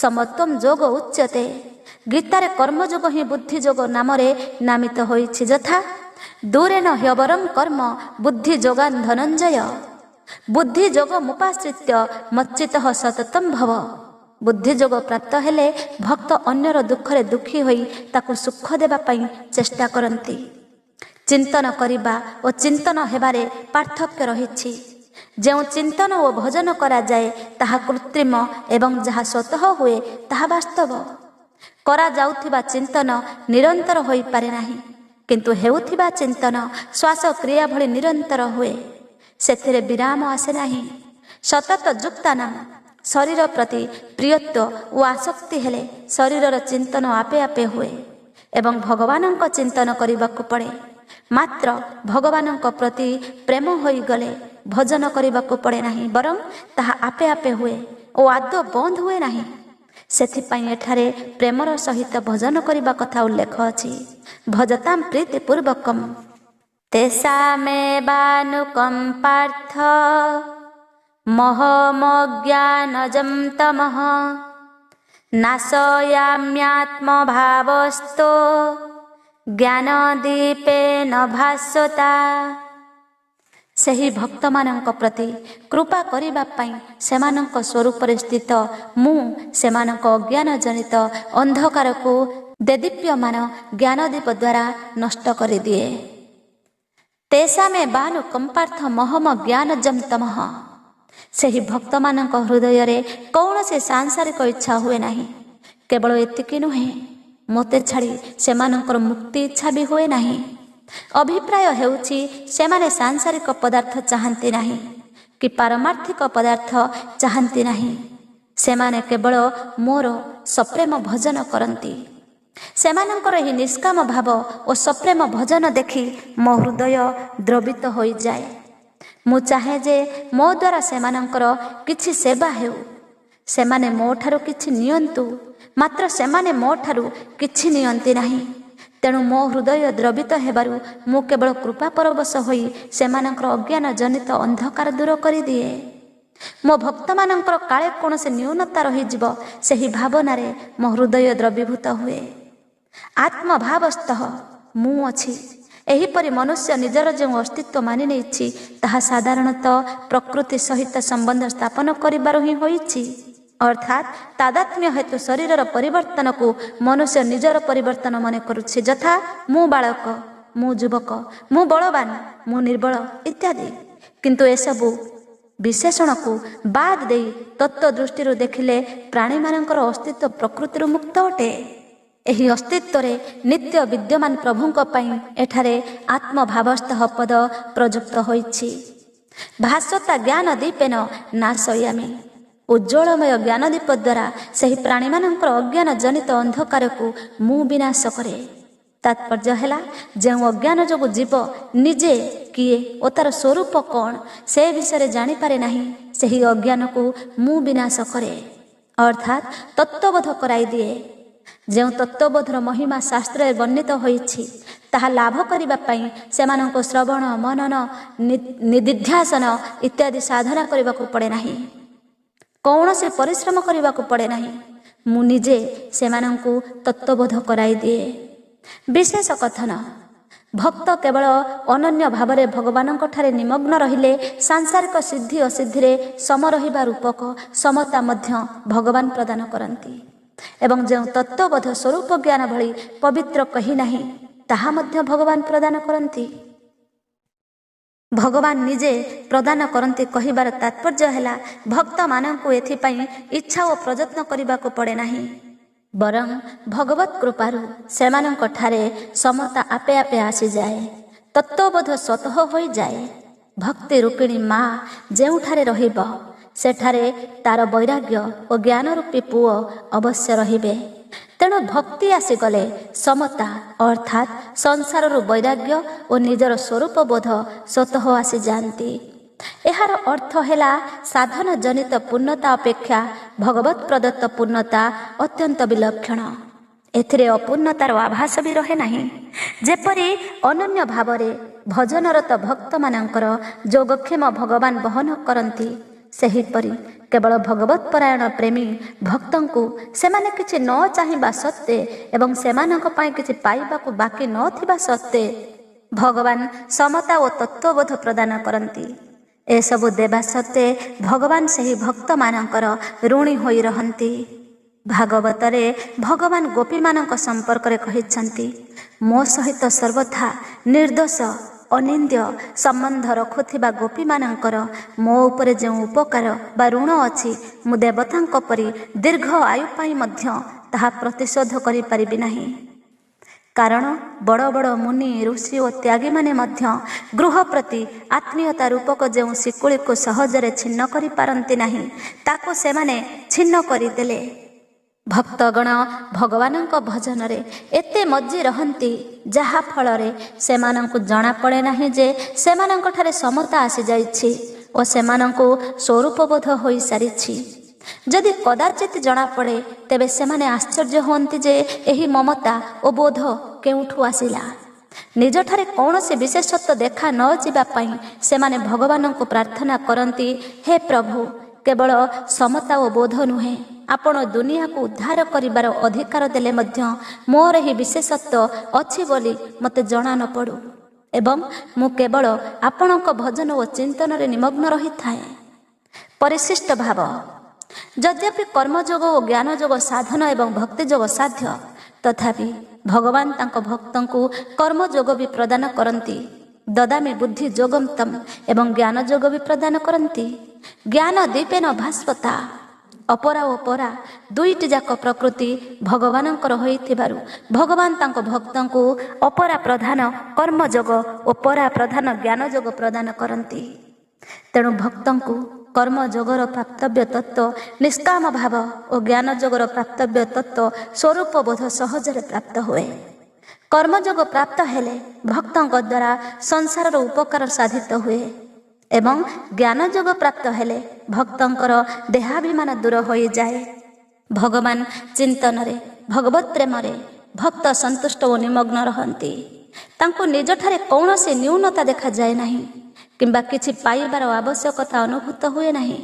ସମତ୍ୱମ ଯୋଗ ଉଚ୍ଚତେ। ଗୀତାରେ କର୍ମଯୋଗ ହିଁ ବୁଦ୍ଧି ଯୋଗ ନାମରେ ନାମିତ ହୋଇଛି। ଯଥା ଦୂରେଣ ହ୍ୟବରମ କର୍ମ ବୁଦ୍ଧି ଯୋଗାନ ଧନଞ୍ଜୟ, ବୁଦ୍ଧି ଯୋଗ ମୁପାଶ୍ରିତ୍ୟ ମଚ୍ଚିତ ସତତମ ଭବ। ବୁଦ୍ଧିଯୋଗ ପ୍ରାପ୍ତ ହେଲେ ଭକ୍ତ ଅନ୍ୟର ଦୁଃଖରେ ଦୁଃଖୀ ହୋଇ ତାକୁ ସୁଖ ଦେବା ପାଇଁ ଚେଷ୍ଟା କରନ୍ତି। ଚିନ୍ତନ କରିବା ଓ ଚିନ୍ତନ ହେବାରେ ପାର୍ଥକ୍ୟ ରହିଛି। ଯେଉଁ ଚିନ୍ତନ ଓ ଭଜନ କରାଯାଏ ତାହା କୃତ୍ରିମ ଏବଂ ଯାହା ସ୍ୱତଃ ହୁଏ ତାହା ବାସ୍ତବ। କରାଯାଉଥିବା ଚିନ୍ତନ ନିରନ୍ତର ହୋଇପାରେ ନାହିଁ, କିନ୍ତୁ ହେଉଥିବା ଚିନ୍ତନ ଶ୍ୱାସକ୍ରିୟା ଭଳି ନିରନ୍ତର ହୁଏ, ସେଥିରେ ବିରାମ ଆସେ ନାହିଁ। ସତତ ଯୁକ୍ତା ନାମ, ଶରୀର ପ୍ରତି ପ୍ରିୟତ୍ୱ ଓ ଆସକ୍ତି ହେଲେ ଶରୀରର ଚିନ୍ତନ ଆପେ ଆପେ ହୁଏ ଏବଂ ଭଗବାନଙ୍କ ଚିନ୍ତନ କରିବାକୁ ପଡ଼େ। ମାତ୍ର ଭଗବାନଙ୍କ ପ୍ରତି ପ୍ରେମ ହୋଇଗଲେ ଭଜନ କରିବାକୁ ପଡ଼େ ନାହିଁ, ବରଂ ତାହା ଆପେ ଆପେ ହୁଏ ଓ ଆଦୌ ବନ୍ଦ ହୁଏ ନାହିଁ। ସେଥିପାଇଁ ଏଠାରେ ପ୍ରେମର ସହିତ ଭଜନ କରିବା କଥା ଉଲ୍ଲେଖ ଅଛି, ଭଜତାମ ପ୍ରୀତି ପୂର୍ବକମ୍। ତେଷାମେବାନୁକମ୍ପାର୍ଥ ମହମଜ୍ଞାନଜಂ ତମଃ ନାଶୟାମ୍ୟାତ୍ମଭାବସ୍ଥୋ ଜ୍ଞାନଦୀପେନ ଭାସ୍ୱତା। ସେହି ଭକ୍ତମାନଙ୍କ ପ୍ରତି କୃପା କରିବା ପାଇଁ ସେମାନଙ୍କ ସ୍ୱରୂପରେ ସ୍ଥିତ ମୁଁ ସେମାନଙ୍କ ଅଜ୍ଞାନ ଜନିତ ଅନ୍ଧକାରକୁ ଦେଦୀପ୍ୟମାନ ଜ୍ଞାନଦୀପ ଦ୍ୱାରା ନଷ୍ଟ କରିଦିଏ। ତେଷାମେ ବାନୁ କମ୍ପାର୍ଥ ମହମ ଜ୍ଞାନଜମ ତମଃ। ସେହି ଭକ୍ତମାନଙ୍କ ହୃଦୟରେ କୌଣସି ସାଂସାରିକ ଇଚ୍ଛା ହୁଏ ନାହିଁ। କେବଳ ଏତିକି ନୁହେଁ, ମୋତେ ଛାଡ଼ି ସେମାନଙ୍କର ମୁକ୍ତି ଇଚ୍ଛା ବି ହୁଏ ନାହିଁ। ଅଭିପ୍ରାୟ ହେଉଛି, ସେମାନେ ସାଂସାରିକ ପଦାର୍ଥ ଚାହାନ୍ତି ନାହିଁ କି ପାରମାର୍ଥିକ ପଦାର୍ଥ ଚାହାନ୍ତି ନାହିଁ। ସେମାନେ କେବଳ ମୋର ସପ୍ରେମ ଭଜନ କରନ୍ତି। ସେମାନଙ୍କର ଏହି ନିଷ୍କାମ ଭାବ ଓ ସପ୍ରେମ ଭଜନ ଦେଖି ମୋ ହୃଦୟ ଦ୍ରବିତ ହୋଇଯାଏ। ମୁଁ ଚାହେଁ ଯେ ମୋ ଦ୍ୱାରା ସେମାନଙ୍କର କିଛି ସେବା ହେଉ, ସେମାନେ ମୋ ଠାରୁ କିଛି ନିଅନ୍ତୁ। ମାତ୍ର ସେମାନେ ମୋ ଠାରୁ କିଛି ନିଅନ୍ତି ନାହିଁ। ତେଣୁ ମୋ ହୃଦୟ ଦ୍ରବିତ ହେବାରୁ ମୁଁ କେବଳ କୃପା ପରବଶ ହୋଇ ସେମାନଙ୍କର ଅଜ୍ଞାନ ଜନିତ ଅନ୍ଧକାର ଦୂର କରିଦିଏ। ମୋ ଭକ୍ତମାନଙ୍କର କାଳେ କୌଣସି ନ୍ୟୁନତା ରହିଯିବ, ସେହି ଭାବନାରେ ମୋ ହୃଦୟ ଦ୍ରବୀଭୂତ ହୁଏ। ଆତ୍ମଭାବସ୍ଥ, ମୁଁ ଅଛି, ଏହିପରି ମନୁଷ୍ୟ ନିଜର ଯେଉଁ ଅସ୍ତିତ୍ୱ ମାନି ନେଇଛି, ତାହା ସାଧାରଣତଃ ପ୍ରକୃତି ସହିତ ସମ୍ବନ୍ଧ ସ୍ଥାପନ କରିବାରୁ ହିଁ ହୋଇଛି। ଅର୍ଥାତ୍ ତାଦାତ୍ମ୍ୟ ହେତୁ ଶରୀରର ପରିବର୍ତ୍ତନକୁ ମନୁଷ୍ୟ ନିଜର ପରିବର୍ତ୍ତନ ମନେ କରୁଛି, ଯଥା ମୁଁ ବାଳକ, ମୁଁ ଯୁବକ, ମୁଁ ବଳବାନ, ମୁଁ ନିର୍ବଳ ଇତ୍ୟାଦି। କିନ୍ତୁ ଏସବୁ ବିଶେଷଣକୁ ବାଦ ଦେଇ ତତ୍ତ୍ୱ ଦୃଷ୍ଟିରୁ ଦେଖିଲେ ପ୍ରାଣୀମାନଙ୍କର ଅସ୍ତିତ୍ୱ ପ୍ରକୃତିରୁ ମୁକ୍ତ ଅଟେ। ଏହି ଅସ୍ତିତ୍ୱରେ ନିତ୍ୟ ବିଦ୍ୟମାନ ପ୍ରଭୁଙ୍କ ପାଇଁ ଏଠାରେ ଆତ୍ମଭାବସ୍ଥ ପଦ ପ୍ରଯୁକ୍ତ ହୋଇଛି। ଭାସ୍ୱତା ଜ୍ଞାନ ଦୀପେନ ନାଶୟାମି, ଉଜ୍ଜ୍ୱଳମୟ ଜ୍ଞାନଦୀପ ଦ୍ୱାରା ସେହି ପ୍ରାଣୀମାନଙ୍କର ଅଜ୍ଞାନ ଜନିତ ଅନ୍ଧକାରକୁ ମୁଁ ବିନାଶ କରେ। ତାତ୍ପର୍ଯ୍ୟ ହେଲା, ଯେଉଁ ଅଜ୍ଞାନ ଯୋଗୁଁ ଜୀବ ନିଜେ କିଏ ଓ ତାର ସ୍ୱରୂପ କ'ଣ ସେ ବିଷୟରେ ଜାଣିପାରେ ନାହିଁ, ସେହି ଅଜ୍ଞାନକୁ ମୁଁ ବିନାଶ କରେ, ଅର୍ଥାତ୍ ତତ୍ତ୍ୱବୋଧ କରାଇଦିଏ। ଯେଉଁ ତତ୍ତ୍ୱବୋଧର ମହିମା ଶାସ୍ତ୍ରରେ ବର୍ଣ୍ଣିତ ହୋଇଛି, ତାହା ଲାଭ କରିବା ପାଇଁ ସେମାନଙ୍କୁ ଶ୍ରବଣ, ମନନ, ନିଦିଧ୍ୟାସନ ଇତ୍ୟାଦି ସାଧନା କରିବାକୁ ପଡ଼େ ନାହିଁ, କୌଣସି ପରିଶ୍ରମ କରିବାକୁ ପଡ଼େ ନାହିଁ। ମୁଁ ନିଜେ ସେମାନଙ୍କୁ ତତ୍ତ୍ୱବୋଧ କରାଇଦିଏ। ବିଶେଷ କଥନ, ଭକ୍ତ କେବଳ ଅନନ୍ୟ ଭାବରେ ଭଗବାନଙ୍କଠାରେ ନିମଗ୍ନ ରହିଲେ ସାଂସାରିକ ସିଦ୍ଧି ଅସିଦ୍ଧିରେ ସମ ରହିବା ରୂପକ ସମତା ମଧ୍ୟ ଭଗବାନ ପ୍ରଦାନ କରନ୍ତି, ଏବଂ ଯେଉଁ ତତ୍ତ୍ୱବୋଧ ସ୍ୱରୂପ ଜ୍ଞାନ ଭଳି ପବିତ୍ର କହି ନାହିଁ, ତାହା ମଧ୍ୟ ଭଗବାନ ପ୍ରଦାନ କରନ୍ତି। ଭଗବାନ ନିଜେ ପ୍ରଦାନ କରନ୍ତି କହିବାର ତାତ୍ପର୍ଯ୍ୟ ହେଲା, ଭକ୍ତମାନଙ୍କୁ ଏଥିପାଇଁ ଇଚ୍ଛା ଓ ପ୍ରଯତ୍ନ କରିବାକୁ ପଡ଼େ ନାହିଁ, ବରଂ ଭଗବତ କୃପାରୁ ସେମାନଙ୍କ ଠାରେ ସମତା ଆପେ ଆପେ ଆସିଯାଏ, ତତ୍ତ୍ୱବୋଧ ସ୍ୱତଃ ହୋଇଯାଏ। ଭକ୍ତି ରୂପିଣୀ ମା ଯେଉଁଠାରେ ରହିବ, ସେଠାରେ ତାର ବୈରାଗ୍ୟ ଓ ଜ୍ଞାନ ରୂପୀ ପୁଅ ଅବଶ୍ୟ ରହିବେ। ତେଣୁ ଭକ୍ତି ଆସିଗଲେ ସମତା, ଅର୍ଥାତ୍ ସଂସାରରୁ ବୈରାଗ୍ୟ ଓ ନିଜର ସ୍ୱରୂପ ବୋଧ ସ୍ୱତଃ ଆସିଯାଆନ୍ତି। ଏହାର ଅର୍ଥ ହେଲା, ସାଧନ ଜନିତ ପୂର୍ଣ୍ଣତା ଅପେକ୍ଷା ଭଗବତ ପ୍ରଦତ୍ତ ପୂର୍ଣ୍ଣତା ଅତ୍ୟନ୍ତ ବିଲକ୍ଷଣ। ଏଥିରେ ଅପୂର୍ଣ୍ଣତାର ଆଭାସ ବି ରହେ ନାହିଁ। ଯେପରି ଅନନ୍ୟ ଭାବରେ ଭଜନରତ ଭକ୍ତମାନଙ୍କର ଯୋଗକ୍ଷେମ ଭଗବାନ ବହନ କରନ୍ତି, ସେହିପରି କେବଳ ଭଗବତ ପରାୟଣ ପ୍ରେମୀ ଭକ୍ତଙ୍କୁ ସେମାନେ କିଛି ନ ଚାହିଁବା ସତ୍ତ୍ୱେ ଏବଂ ସେମାନଙ୍କ ପାଇଁ କିଛି ପାଇବାକୁ ବାକି ନଥିବା ସତ୍ତ୍ୱେ ଭଗବାନ ସମତା ଓ ତତ୍ତ୍ୱବୋଧ ପ୍ରଦାନ କରନ୍ତି। ଏସବୁ ଦେବା ସତ୍ତ୍ୱେ ଭଗବାନ ସେହି ଭକ୍ତମାନଙ୍କର ଋଣୀ ହୋଇ ରହନ୍ତି। ଭାଗବତରେ ଭଗବାନ ଗୋପୀମାନଙ୍କ ସମ୍ପର୍କରେ କହିଛନ୍ତି, ମୋ ସହିତ ସର୍ବଥା ନିର୍ଦ୍ଦୋଷ ଅନିନ୍ଦ୍ୟ ସମ୍ବନ୍ଧ ରଖୁଥିବା ଗୋପୀମାନଙ୍କର ମୋ ଉପରେ ଯେଉଁ ଉପକାର ବା ଋଣ ଅଛି, ମୁଁ ଦେବତାଙ୍କ ପରି ଦୀର୍ଘ ଆୟୁ ପାଇଁ ମଧ୍ୟ ତାହା ପ୍ରତିଶୋଧ କରିପାରିବି ନାହିଁ। କାରଣ ବଡ଼ ବଡ଼ ମୁନି, ଋଷି ଓ ତ୍ୟାଗୀମାନେ ମଧ୍ୟ ଗୃହ ପ୍ରତି ଆତ୍ମୀୟତା ରୂପକ ଯେଉଁ ଶିକୁଳିକୁ ସହଜରେ ଛିନ୍ନ କରିପାରନ୍ତି ନାହିଁ, ତାକୁ ସେମାନେ ଛିନ୍ନ କରିଦେଲେ। ଭକ୍ତଗଣ ଭଗବାନଙ୍କ ଭଜନରେ ଏତେ ମଜ୍ଜି ରହନ୍ତି, ଯାହା ଫଳରେ ସେମାନଙ୍କୁ ଜଣାପଡ଼େ ନାହିଁ ଯେ ସେମାନଙ୍କଠାରେ ସମତା ଆସିଯାଇଛି ଓ ସେମାନଙ୍କୁ ସ୍ୱରୂପବୋଧ ହୋଇସାରିଛି। ଯଦି କଦାଚିତ ଜଣାପଡ଼େ, ତେବେ ସେମାନେ ଆଶ୍ଚର୍ଯ୍ୟ ହୁଅନ୍ତି ଯେ ଏହି ମମତା ଓ ବୋଧ କେଉଁଠୁ ଆସିଲା। ନିଜଠାରେ କୌଣସି ବିଶେଷତ୍ୱ ଦେଖା ନ ଯିବା ପାଇଁ ସେମାନେ ଭଗବାନଙ୍କୁ ପ୍ରାର୍ଥନା କରନ୍ତି, ହେ ପ୍ରଭୁ, କେବଳ ସମତା ଓ ବୋଧ ନୁହେଁ, ଆପଣ ଦୁନିଆକୁ ଉଦ୍ଧାର କରିବାର ଅଧିକାର ଦେଲେ ମଧ୍ୟ ମୋର ଏହି ବିଶେଷତ୍ୱ ଅଛି ବୋଲି ମୋତେ ଜଣା ନ ପଡ଼ୁ ଏବଂ ମୁଁ କେବଳ ଆପଣଙ୍କ ଭଜନ ଓ ଚିନ୍ତନରେ ନିମଗ୍ନ ରହିଥାଏ। ପରିଶିଷ୍ଟ ଭାବ। ଯଦ୍ୟପି କର୍ମଯୋଗ ଓ ଜ୍ଞାନଯୋଗ ସାଧନ ଏବଂ ଭକ୍ତିଯୋଗ ସାଧ୍ୟ, ତଥାପି ଭଗବାନ ତାଙ୍କ ଭକ୍ତଙ୍କୁ କର୍ମଯୋଗ ବି ପ୍ରଦାନ କରନ୍ତି, ଦଦାମି ବୁଦ୍ଧି ଯୋଗମ ତମ୍, ଏବଂ ଜ୍ଞାନ ଯୋଗ ବି ପ୍ରଦାନ କରନ୍ତି। ଜ୍ଞାନ ଦୀପେନ ଭାସ୍ୱତା। ଅପରା ଓ ପରା ଦୁଇଟି ଯାକ ପ୍ରକୃତି ଭଗବାନଙ୍କର ହୋଇଥିବାରୁ ଭଗବାନ ତାଙ୍କ ଭକ୍ତଙ୍କୁ ଅପରା ପ୍ରଧାନ କର୍ମଯୋଗ ଓ ପରା ପ୍ରଧାନ ଜ୍ଞାନଯୋଗ ପ୍ରଦାନ କରନ୍ତି। ତେଣୁ ଭକ୍ତଙ୍କୁ କର୍ମଯୋଗର ପ୍ରାପ୍ତବ୍ୟ ତତ୍ତ୍ୱ ନିଷ୍କାମ ଭାବ ଓ ଜ୍ଞାନଯୋଗର ପ୍ରାପ୍ତବ୍ୟ ତତ୍ତ୍ୱ ସ୍ୱରୂପ ବୋଧ ସହଜରେ ପ୍ରାପ୍ତ ହୁଏ। କର୍ମଯୋଗ ପ୍ରାପ୍ତ ହେଲେ ଭକ୍ତଙ୍କ ଦ୍ୱାରା ସଂସାରର ଉପକାର ସାଧିତ ହୁଏ ଏବଂ ଜ୍ଞାନଯୋଗ ପ୍ରାପ୍ତ ହେଲେ ଭକ୍ତଙ୍କର ଦେହାଭିମାନ ଦୂର ହୋଇଯାଏ। ଭଗବାନ ଚିନ୍ତନରେ, ଭଗବତ ପ୍ରେମରେ ଭକ୍ତ ସନ୍ତୁଷ୍ଟ ଓ ନିମଗ୍ନ ରହନ୍ତି। ତାଙ୍କୁ ନିଜଠାରେ କୌଣସି ନ୍ୟୁନତା ଦେଖାଯାଏ ନାହିଁ କିମ୍ବା କିଛି ପାଇବାର ଆବଶ୍ୟକତା ଅନୁଭୂତ ହୁଏ ନାହିଁ।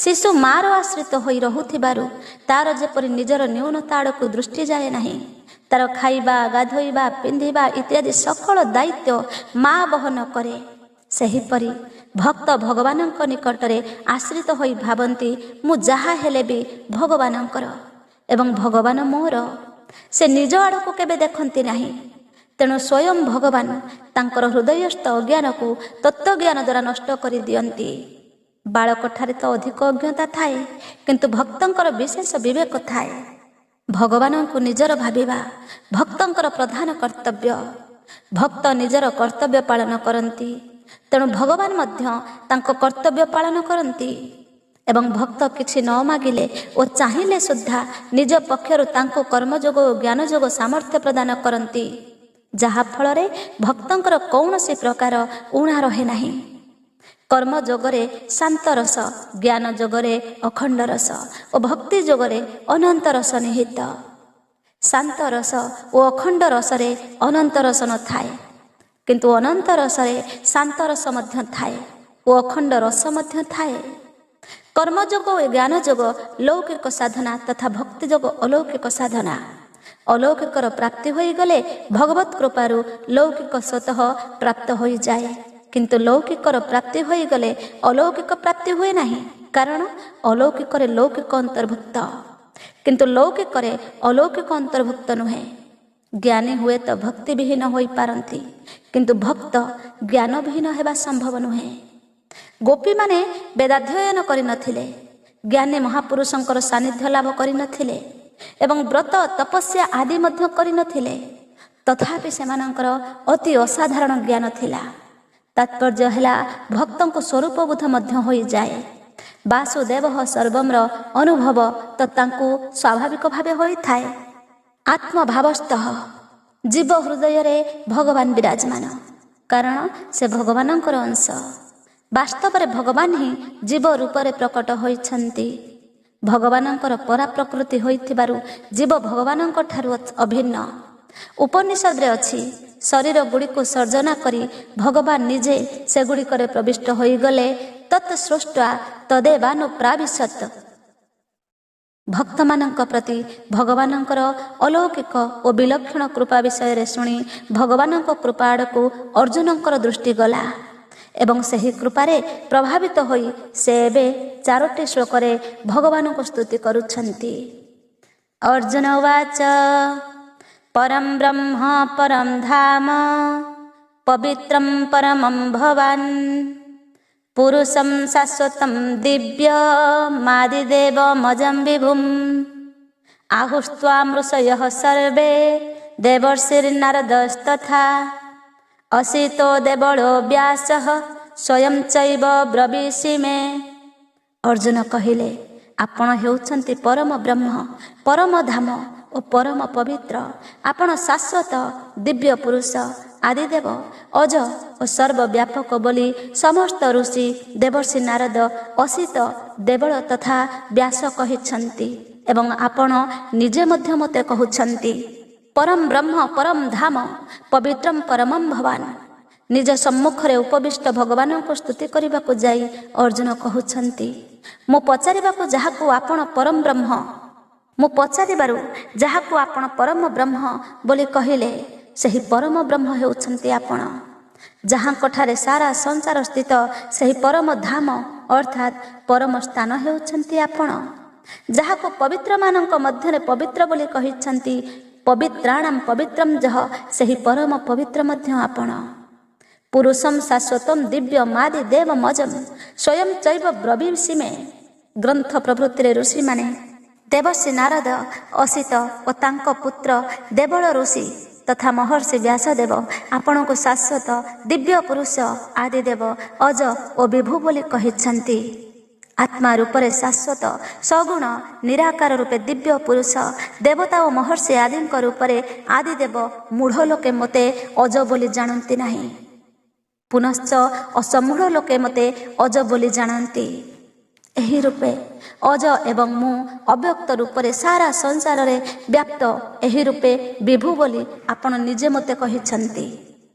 ଶିଶୁ ମାର ଆଶ୍ରିତ ହୋଇ ରହୁଥିବାରୁ ତାର ଯେପରି ନିଜର ନ୍ୟୁନତା ଆଡ଼କୁ ଦୃଷ୍ଟି ଯାଏ ନାହିଁ, ତାର ଖାଇବା, ଗାଧୋଇବା, ପିନ୍ଧିବା ଇତ୍ୟାଦି ସକଳ ଦାୟିତ୍ୱ ମା ବହନ କରେ, ସେହିପରି ଭକ୍ତ ଭଗବାନଙ୍କ ନିକଟରେ ଆଶ୍ରିତ ହୋଇ ଭାବନ୍ତି, ମୁଁ ଯାହା ହେଲେ ବି ଭଗବାନଙ୍କର ଏବଂ ଭଗବାନ ମୋର। ସେ ନିଜ ଆଡ଼କୁ କେବେ ଦେଖନ୍ତି ନାହିଁ। ତେଣୁ ସ୍ୱୟଂ ଭଗବାନ ତାଙ୍କର ହୃଦୟସ୍ଥ ଅଜ୍ଞାନକୁ ତତ୍ତ୍ୱଜ୍ଞାନ ଦ୍ୱାରା ନଷ୍ଟ କରିଦିଅନ୍ତି। ବାଳକଠାରେ ତ ଅଧିକ ଅଜ୍ଞତା ଥାଏ, କିନ୍ତୁ ଭକ୍ତଙ୍କର ବିଶେଷ ବିବେକ ଥାଏ। ଭଗବାନଙ୍କୁ ନିଜର ଭାବିବା ଭକ୍ତଙ୍କର ପ୍ରଧାନ କର୍ତ୍ତବ୍ୟ। ଭକ୍ତ ନିଜର କର୍ତ୍ତବ୍ୟ ପାଳନ କରନ୍ତି, ତେଣୁ ଭଗବାନ ମଧ୍ୟ ତାଙ୍କ କର୍ତ୍ତବ୍ୟ ପାଳନ କରନ୍ତି ଏବଂ ଭକ୍ତ କିଛି ନ ମାଗିଲେ ଓ ଚାହିଁଲେ ସୁଦ୍ଧା ନିଜ ପକ୍ଷରୁ ତାଙ୍କୁ କର୍ମଯୋଗ ଓ ଜ୍ଞାନଯୋଗ ସାମର୍ଥ୍ୟ ପ୍ରଦାନ କରନ୍ତି, ଯାହାଫଳରେ ଭକ୍ତଙ୍କର କୌଣସି ପ୍ରକାର ଊଣା ରହେ ନାହିଁ। କର୍ମ ଯୋଗରେ ଶାନ୍ତ ରସ, ଜ୍ଞାନ ଯୋଗରେ ଅଖଣ୍ଡ ରସ ଓ ଭକ୍ତି ଯୋଗରେ ଅନନ୍ତ ରସ ନିହିତ। ଶାନ୍ତ ରସ ଓ ଅଖଣ୍ଡ ରସରେ ଅନନ୍ତ ରସ ନଥାଏ, କିନ୍ତୁ ଅନନ୍ତ ରସରେ ଶାନ୍ତ ରସ ମଧ୍ୟ ଥାଏ ଓ ଅଖଣ୍ଡ ରସ ମଧ୍ୟ ଥାଏ। କର୍ମଯୋଗ ଓ ଜ୍ଞାନଯୋଗ ଲୌକିକ ସାଧନା ତଥା ଭକ୍ତିଯୋଗ ଅଲୌକିକ ସାଧନା। ଅଲୌକିକର ପ୍ରାପ୍ତି ହୋଇଗଲେ ଭଗବତ କୃପାରୁ ଲୌକିକ ସ୍ୱତଃ ପ୍ରାପ୍ତ ହୋଇଯାଏ, କିନ୍ତୁ ଲୌକିକର ପ୍ରାପ୍ତି ହୋଇଗଲେ ଅଲୌକିକ ପ୍ରାପ୍ତି ହୁଏ ନାହିଁ, କାରଣ ଅଲୌକିକରେ ଲୌକିକ ଅନ୍ତର୍ଭୁକ୍ତ, କିନ୍ତୁ ଲୌକିକରେ ଅଲୌକିକ ଅନ୍ତର୍ଭୁକ୍ତ ନୁହେଁ। ଜ୍ଞାନୀ ହୁଏତ ଭକ୍ତିବିହୀନ ହୋଇପାରନ୍ତି, କିନ୍ତୁ ଭକ୍ତ ଜ୍ଞାନବିହୀନ ହେବା ସମ୍ଭବ ନୁହେଁ। ଗୋପୀମାନେ ବେଦାଧ୍ୟୟନ କରିନଥିଲେ, ଜ୍ଞାନୀ ମହାପୁରୁଷଙ୍କର ସାନ୍ନିଧ୍ୟ ଲାଭ କରିନଥିଲେ ଏବଂ ବ୍ରତ ତପସ୍ୟା ଆଦି ମଧ୍ୟ କରିନଥିଲେ, ତଥାପି ସେମାନଙ୍କର ଅତି ଅସାଧାରଣ ଜ୍ଞାନ ଥିଲା। ତାତ୍ପର୍ଯ୍ୟ ହେଲା, ଭକ୍ତଙ୍କୁ ସ୍ୱରୂପବୋଧ ମଧ୍ୟ ହୋଇଯାଏ। ବାସୁଦେବ ସର୍ବମର ଅନୁଭବ ତ ତାଙ୍କୁ ସ୍ୱାଭାବିକ ଭାବେ ହୋଇଥାଏ। ଆତ୍ମଭାବସ୍ଥ, ଜୀବ ହୃଦୟରେ ଭଗବାନ ବିରାଜମାନ, କାରଣ ସେ ଭଗବାନଙ୍କର ଅଂଶ। ବାସ୍ତବରେ ଭଗବାନ ହିଁ ଜୀବ ରୂପରେ ପ୍ରକଟ ହୋଇଛନ୍ତି। ଭଗବାନଙ୍କର ପରାପ୍ରକୃତି ହୋଇଥିବାରୁ ଜୀବ ଭଗବାନଙ୍କ ଠାରୁ ଅଭିନ୍ନ। ଉପନିଷଦରେ ଅଛି, ଶରୀର ଗୁଡ଼ିକୁ ସର୍ଜନା କରି ଭଗବାନ ନିଜେ ସେଗୁଡ଼ିକରେ ପ୍ରବିଷ୍ଟ ହୋଇଗଲେ, ତତ୍ ସୃଷ୍ଟା ତଦେବାନୁ ପ୍ରାବିଶତ। ଭକ୍ତମାନଙ୍କ ପ୍ରତି ଭଗବାନଙ୍କର ଅଲୌକିକ ଓ ବିଲକ୍ଷଣ କୃପା ବିଷୟରେ ଶୁଣି ଭଗବାନଙ୍କ କୃପା ଆଡ଼କୁ ଅର୍ଜୁନଙ୍କର ଦୃଷ୍ଟି ଗଲା ଏବଂ ସେହି କୃପାରେ ପ୍ରଭାବିତ ହୋଇ ସେ ଏବେ ଚାରୋଟି ଶ୍ଲୋକରେ ଭଗବାନଙ୍କୁ ସ୍ତୁତି କରୁଛନ୍ତି। ଅର୍ଜୁନ ଉବାଚ, ପରମ ବ୍ରହ୍ମ ପରମ ଧାମ ପବିତ୍ରಂ ପରମಂ ଭବାନ୍ ପୁରୁଷಂ ଶାଶ୍ୱତಂ ଦିବ୍ୟମାଦିଦେବମଜं ବିଭୁମ୍ ଆହୁସ୍ତ୍ୱାମୃଷୟः ସର୍ବେ ଦେବର୍ଷିର୍ନାରଦସ୍ତଥା ଅସିତୋ ଦେବଳୋ ବ୍ୟାସः ସ୍ୱୟଂ ଚୈବ ବ୍ରବୀଷି ମେ। ଅର୍ଜୁନ କହିଲେ, ଆପଣ ହେଉଛନ୍ତି ପରମ ବ୍ରହ୍ମ, ପରମ ଧାମ ଓ ପରମ ପବିତ୍ର। ଆପଣ ଶାଶ୍ୱତ ଦିବ୍ୟ ପୁରୁଷ। ଆଦିଦେବ, ଅଜ ଓ ସର୍ବବ୍ୟାପକ ବୋଲି ସମସ୍ତ ଋଷି, ଦେବର୍ଷି ନାରଦ, ଅସିତ, ଦେବଳ ତଥା ବ୍ୟାସ କହିଛନ୍ତି ଏବଂ ଆପଣ ନିଜେ ମଧ୍ୟ ମୋତେ କହୁଛନ୍ତି, ପରମ ବ୍ରହ୍ମ ପରମ ଧାମ ପବିତ୍ରମ ପରମମ୍ ଭବାନ। ନିଜ ସମ୍ମୁଖରେ ଉପବିଷ୍ଟ ଭଗବାନଙ୍କୁ ସ୍ତୁତି କରିବାକୁ ଯାଇ ଅର୍ଜୁନ କହୁଛନ୍ତି, ମୁଁ ପଚାରିବାକୁ ଯାହାକୁ ଆପଣ ପରମ ବ୍ରହ୍ମ, ମୁଁ ପଚାରିବାରୁ ଯାହାକୁ ଆପଣ ପରମ ବ୍ରହ୍ମ ବୋଲି କହିଲେ, ସେହି ପରମ ବ୍ରହ୍ମ ହେଉଛନ୍ତି ଆପଣ। ଯାହାଙ୍କଠାରେ ସାରା ସଂସାର ସ୍ଥିତ, ସେହି ପରମ ଧାମ ଅର୍ଥାତ୍ ପରମ ସ୍ଥାନ ହେଉଛନ୍ତି ଆପଣ। ଯାହାକୁ ପବିତ୍ରମାନଙ୍କ ମଧ୍ୟରେ ପବିତ୍ର ବୋଲି କହିଛନ୍ତି, ପବିତ୍ରାଣାମ ପବିତ୍ରମ ଜହ, ସେହି ପରମ ପବିତ୍ର ମଧ୍ୟ ଆପଣ। ପୁରୁଷମ ଶାଶ୍ୱତମ ଦିବ୍ୟ ମାଦି ଦେବ ମଜମ ସ୍ୱୟଂ ଚୈବ ବ୍ରବୀଷିମେ। ଗ୍ରନ୍ଥ ପ୍ରଭୃତିରେ ଋଷିମାନେ ଦେବର୍ଷି ନାରଦ, ଅସିତ ଓ ତାଙ୍କ ପୁତ୍ର ଦେବଳ ଋଷି ତଥା ମହର୍ଷି ବ୍ୟାସଦେବ ଆପଣଙ୍କୁ ଶାଶ୍ୱତ, ଦିବ୍ୟ ପୁରୁଷ, ଆଦିଦେବ, ଅଜ ଓ ବିଭୁ ବୋଲି କହିଛନ୍ତି। ଆତ୍ମା ରୂପରେ ଶାଶ୍ୱତ, ସଗୁଣ ନିରାକାର ରୂପେ ଦିବ୍ୟ ପୁରୁଷ, ଦେବତା ଓ ମହର୍ଷି ଆଦିଙ୍କ ରୂପରେ ଆଦିଦେବ, ମୂଢ଼ ଲୋକେ ମୋତେ ଅଜ ବୋଲି ଜାଣନ୍ତି ନାହିଁ। ପୁନଶ୍ଚ ଅସମୂଢ଼ ଲୋକେ ମୋତେ ଅଜ ବୋଲି ଜାଣନ୍ତି। ଏହି ରୂପେ ଅଜ ଏବଂ ମୁଁ ଅବ୍ୟକ୍ତ ରୂପରେ ସାରା ସଂସାରରେ ବ୍ୟାପ୍ତ, ଏହି ରୂପେ ବିଭୁ ବୋଲି ଆପଣ ନିଜେ ମୋତେ କହିଛନ୍ତି।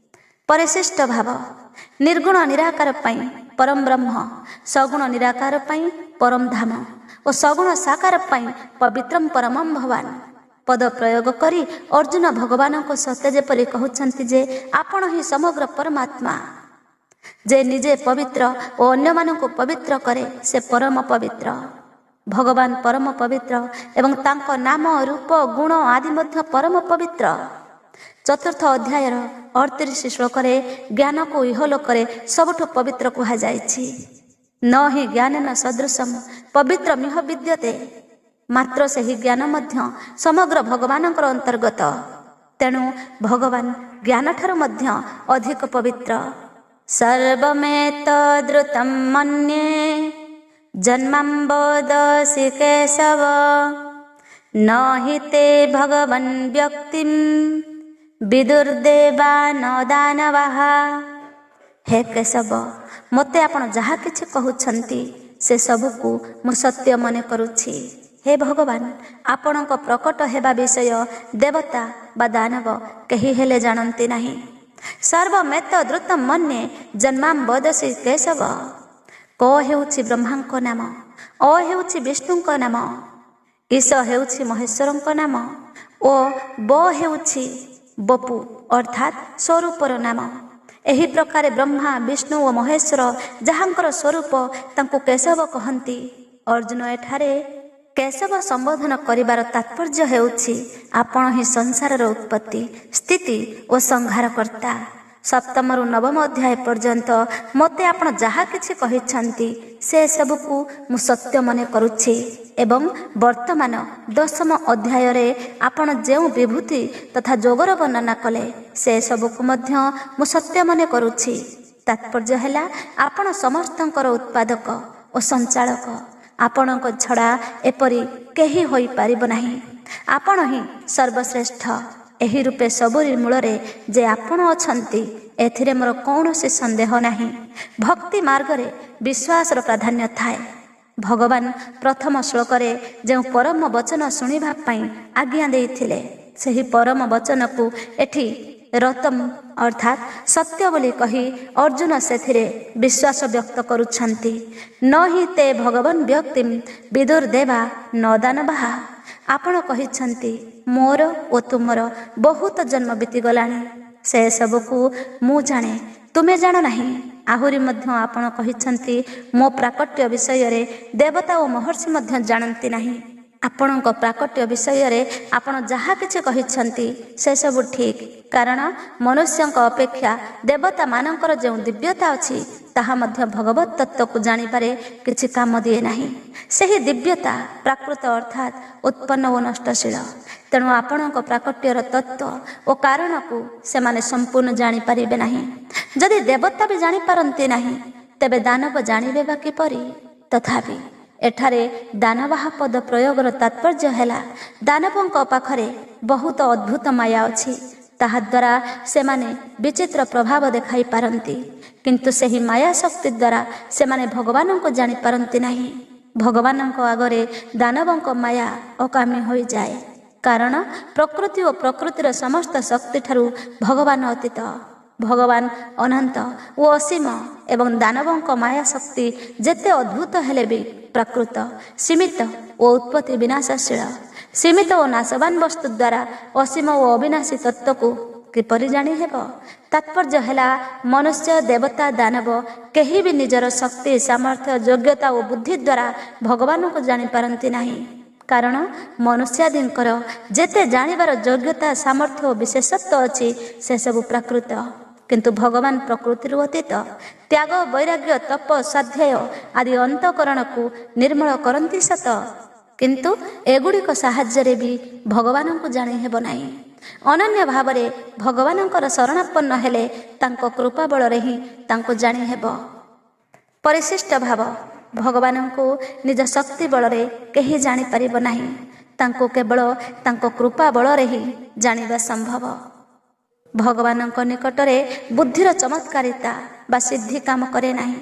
ପରିଶିଷ୍ଟ ଭାବ, ନିର୍ଗୁଣ ନିରାକାର ପାଇଁ ପରମ ବ୍ରହ୍ମ, ସଗୁଣ ନିରାକାର ପାଇଁ ପରମ ଧାମ ଓ ସଗୁଣ ସାକାର ପାଇଁ ପବିତ୍ରମ ପରମମ୍ ଭବାନ ପଦ ପ୍ରୟୋଗ କରି ଅର୍ଜୁନ ଭଗବାନଙ୍କୁ ସତେ ଯେପରି କହୁଛନ୍ତି ଯେ ଆପଣ ହିଁ ସମଗ୍ର ପରମାତ୍ମା। ଯେ ନିଜେ ପବିତ୍ର ଓ ଅନ୍ୟମାନଙ୍କୁ ପବିତ୍ର କରେ, ସେ ପରମ ପବିତ୍ର। ଭଗବାନ ପରମ ପବିତ୍ର ଏବଂ ତାଙ୍କ ନାମ, ରୂପ, ଗୁଣ ଆଦି ମଧ୍ୟ ପରମ ପବିତ୍ର। ଚତୁର୍ଥ ଅଧ୍ୟାୟର 38 ଶ୍ଲୋକରେ ଜ୍ଞାନକୁ ଇହଲୋକରେ ସବୁଠୁ ପବିତ୍ର କୁହାଯାଇଛି। ନ ହିଁ ଜ୍ଞାନେନ ସଦୃଶମ ପବିତ୍ର ମିହ ବିଦ୍ୟତେ। ମାତ୍ର ସେହି ଜ୍ଞାନ ମଧ୍ୟ ସମଗ୍ର ଭଗବାନଙ୍କର ଅନ୍ତର୍ଗତ। ତେଣୁ ଭଗବାନ ଜ୍ଞାନଠାରୁ ମଧ୍ୟ ଅଧିକ ପବିତ୍ର। ସର୍ବମେତଦ୍ରୁତಂ ମନ୍ୟେ ଜନ୍ମାମ୍ବୋଦସି କେଶବ, ନ ହି ତେ ଭଗବନ୍ ବ୍ୟକ୍ତିମ୍ ବିଦୁର୍ଦେବା ନ ଦାନବାଃ। ହେ କେଶବ, ମୋତେ ଆପଣ ଯାହା କିଛି କହୁଛନ୍ତି ସେ ସବୁକୁ ମୁଁ ସତ୍ୟ ମନେ କରୁଛି। ହେ ଭଗବାନ, ଆପଣଙ୍କ ପ୍ରକଟ ହେବା ବିଷୟ ଦେବତା ବା ଦାନବ କେହି ହେଲେ ଜାଣନ୍ତି ନାହିଁ। ସର୍ବମେତ ଦ୍ରୁତ ମନ୍ୟେ ଜନ୍ମାମ୍ବଦସି କେଶବ। କ ହେଉଛି ବ୍ରହ୍ମାଙ୍କ ନାମ, ଅ ହେଉଛି ବିଷ୍ଣୁଙ୍କ ନାମ, ଈଶ ହେଉଛି ମହେଶ୍ୱରଙ୍କ ନାମ ଓ ବ ହେଉଛି ବପୁ ଅର୍ଥାତ୍ ସ୍ୱରୂପର ନାମ। ଏହି ପ୍ରକାରେ ବ୍ରହ୍ମା, ବିଷ୍ଣୁ ଓ ମହେଶ୍ୱର ଯାହାଙ୍କର ସ୍ୱରୂପ, ତାଙ୍କୁ କେଶବ କହନ୍ତି। ଅର୍ଜୁନ ଏଠାରେ କେଶବ ସମ୍ବୋଧନ କରିବାର ତାତ୍ପର୍ଯ୍ୟ ହେଉଛି, ଆପଣ ହିଁ ସଂସାରର ଉତ୍ପତ୍ତି, ସ୍ଥିତି ଓ ସଂହାରକର୍ତ୍ତା। ସପ୍ତମରୁ ନବମ ଅଧ୍ୟାୟ ପର୍ଯ୍ୟନ୍ତ ମୋତେ ଆପଣ ଯାହା କିଛି କହିଛନ୍ତି ସେ ସବୁକୁ ମୁଁ ସତ୍ୟ ମନେ କରୁଛି ଏବଂ ବର୍ତ୍ତମାନ ଦଶମ ଅଧ୍ୟାୟରେ ଆପଣ ଯେଉଁ ବିଭୂତି ତଥା ଯୋଗର ବର୍ଣ୍ଣନା କଲେ ସେ ସବୁକୁ ମଧ୍ୟ ମୁଁ ସତ୍ୟ ମନେ କରୁଛି। ତାତ୍ପର୍ଯ୍ୟ ହେଲା, ଆପଣ ସମସ୍ତଙ୍କର ଉତ୍ପାଦକ ଓ ସଞ୍ଚାଳକ। ଆପଣଙ୍କ ଛଡ଼ା ଏପରି କେହି ହୋଇପାରିବ ନାହିଁ। ଆପଣ ହିଁ ସର୍ବଶ୍ରେଷ୍ଠ। ଏହି ରୂପେ ସବୁରି ମୂଳରେ ଯେ ଆପଣ ଅଛନ୍ତି, ଏଥିରେ ମୋର କୌଣସି ସନ୍ଦେହ ନାହିଁ। ଭକ୍ତି ମାର୍ଗରେ ବିଶ୍ୱାସର ପ୍ରାଧାନ୍ୟ ଥାଏ। ଭଗବାନ ପ୍ରଥମ ଶ୍ଲୋକରେ ଯେଉଁ ପରମ ବଚନ ଶୁଣିବା ପାଇଁ ଆଜ୍ଞା ଦେଇଥିଲେ, ସେହି ପରମ ବଚନକୁ ଏଠି ରତମ ଅର୍ଥାତ୍ ସତ୍ୟ ବୋଲି କହି ଅର୍ଜୁନ ସେଥିରେ ବିଶ୍ୱାସ ବ୍ୟକ୍ତ କରୁଛନ୍ତି। ନ ହିଁ ତେ ଭଗବାନ ବ୍ୟକ୍ତି ବିଦୁର୍ଦେବା ନ ଦାନବାହା। ଆପଣ କହିଛନ୍ତି, ମୋର ଓ ତୁମର ବହୁତ ଜନ୍ମ ବିତିଗଲାଣି, ସେ ସବୁକୁ ମୁଁ ଜାଣେ, ତୁମେ ଜାଣ ନାହିଁ। ଆହୁରି ମଧ୍ୟ ଆପଣ କହିଛନ୍ତି, ମୋ ପ୍ରାକଟ୍ୟ ବିଷୟରେ ଦେବତା ଓ ମହର୍ଷି ମଧ୍ୟ ଜାଣନ୍ତି ନାହିଁ। ଆପଣଙ୍କ ପ୍ରାକଟ୍ୟ ବିଷୟରେ ଆପଣ ଯାହା କିଛି କହିଛନ୍ତି ସେସବୁ ଠିକ୍, କାରଣ ମନୁଷ୍ୟଙ୍କ ଅପେକ୍ଷା ଦେବତାମାନଙ୍କର ଯେଉଁ ଦିବ୍ୟତା ଅଛି ତାହା ମଧ୍ୟ ଭଗବତ ତତ୍ତ୍ୱକୁ ଜାଣିବାରେ କିଛି କାମ ଦିଏ ନାହିଁ। ସେହି ଦିବ୍ୟତା ପ୍ରାକୃତ ଅର୍ଥାତ୍ ଉତ୍ପନ୍ନ ଓ ନଷ୍ଟଶୀଳ। ତେଣୁ ଆପଣଙ୍କ ପ୍ରାକଟ୍ୟର ତତ୍ତ୍ୱ ଓ କାରଣକୁ ସେମାନେ ସମ୍ପୂର୍ଣ୍ଣ ଜାଣିପାରିବେ ନାହିଁ। ଯଦି ଦେବତା ବି ଜାଣିପାରନ୍ତି ନାହିଁ, ତେବେ ଦାନବ ଜାଣିବେ ବା କିପରି? ତଥାପି ଏଠାରେ ଦାନବାହ ପଦ ପ୍ରୟୋଗର ତାତ୍ପର୍ଯ୍ୟ ହେଲା, ଦାନବଙ୍କ ପାଖରେ ବହୁତ ଅଦ୍ଭୁତ ମାୟା ଅଛି, ତାହାଦ୍ୱାରା ସେମାନେ ବିଚିତ୍ର ପ୍ରଭାବ ଦେଖାଇ ପାରନ୍ତି, କିନ୍ତୁ ସେହି ମାୟା ଶକ୍ତି ଦ୍ୱାରା ସେମାନେ ଭଗବାନଙ୍କୁ ଜାଣିପାରନ୍ତି ନାହିଁ। ଭଗବାନଙ୍କ ଆଗରେ ଦାନବଙ୍କ ମାୟା ଅକାମୀ ହୋଇଯାଏ, କାରଣ ପ୍ରକୃତି ଓ ପ୍ରକୃତିର ସମସ୍ତ ଶକ୍ତିଠାରୁ ଭଗବାନ ଅତୀତ। ଭଗବାନ ଅନନ୍ତ ଓ ଅସୀମ ଏବଂ ଦାନବଙ୍କ ମାୟା ଶକ୍ତି ଯେତେ ଅଦ୍ଭୁତ ହେଲେ ବି ପ୍ରାକୃତ, ସୀମିତ ଓ ଉତ୍ପତ୍ତି ବିନାଶଶୀଳ। ସୀମିତ ଓ ନାଶବାନ ବସ୍ତୁ ଦ୍ୱାରା ଅସୀମ ଓ ଅବିନାଶୀ ତତ୍ତ୍ୱକୁ କିପରି ଜାଣିହେବ? ତାତ୍ପର୍ଯ୍ୟ ହେଲା, ମନୁଷ୍ୟ, ଦେବତା, ଦାନବ କେହି ବି ନିଜର ଶକ୍ତି, ସାମର୍ଥ୍ୟ, ଯୋଗ୍ୟତା ଓ ବୁଦ୍ଧି ଦ୍ୱାରା ଭଗବାନଙ୍କୁ ଜାଣିପାରନ୍ତି ନାହିଁ। କାରଣ ମନୁଷ୍ୟାଦିଙ୍କର ଯେତେ ଜାଣିବାର ଯୋଗ୍ୟତା, ସାମର୍ଥ୍ୟ ଓ ବିଶେଷତ୍ୱ ଅଛି, ସେସବୁ ପ୍ରାକୃତ, କିନ୍ତୁ ଭଗବାନ ପ୍ରକୃତିରୁ ଅତୀତ। ତ୍ୟାଗ, ବୈରାଗ୍ୟ, ତପ, ସ୍ୱାଧ୍ୟାୟ ଆଦି ଅନ୍ତଃକରଣକୁ ନିର୍ମଳ କରନ୍ତି ସତ, କିନ୍ତୁ ଏଗୁଡ଼ିକ ସାହାଯ୍ୟରେ ବି ଭଗବାନଙ୍କୁ ଜାଣି ହେବ ନାହିଁ। ଅନନ୍ୟ ଭାବରେ ଭଗବାନଙ୍କର ଶରଣାପନ୍ନ ହେଲେ ତାଙ୍କ କୃପା ବଳରେ ହିଁ ତାଙ୍କୁ ଜାଣି ହେବ। ପରିଶିଷ୍ଟ ଭାବ, ଭଗବାନଙ୍କୁ ନିଜ ଶକ୍ତି ବଳରେ କେହି ଜାଣିପାରିବ ନାହିଁ। ତାଙ୍କୁ କେବଳ ତାଙ୍କ କୃପା ବଳରେ ହିଁ ଜାଣିବା ସମ୍ଭବ। ଭଗବାନଙ୍କ ନିକଟରେ ବୁଦ୍ଧିର ଚମତ୍କାରିତା ବା ସିଦ୍ଧି କାମ କରେ ନାହିଁ।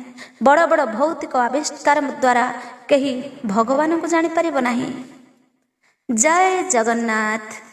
ବଡ଼ ବଡ଼ ଭୌତିକ ଆବିଷ୍କାର ଦ୍ୱାରା କେହି ଭଗବାନଙ୍କୁ ଜାଣିପାରିବ ନାହିଁ। ଜୟ ଜଗନ୍ନାଥ।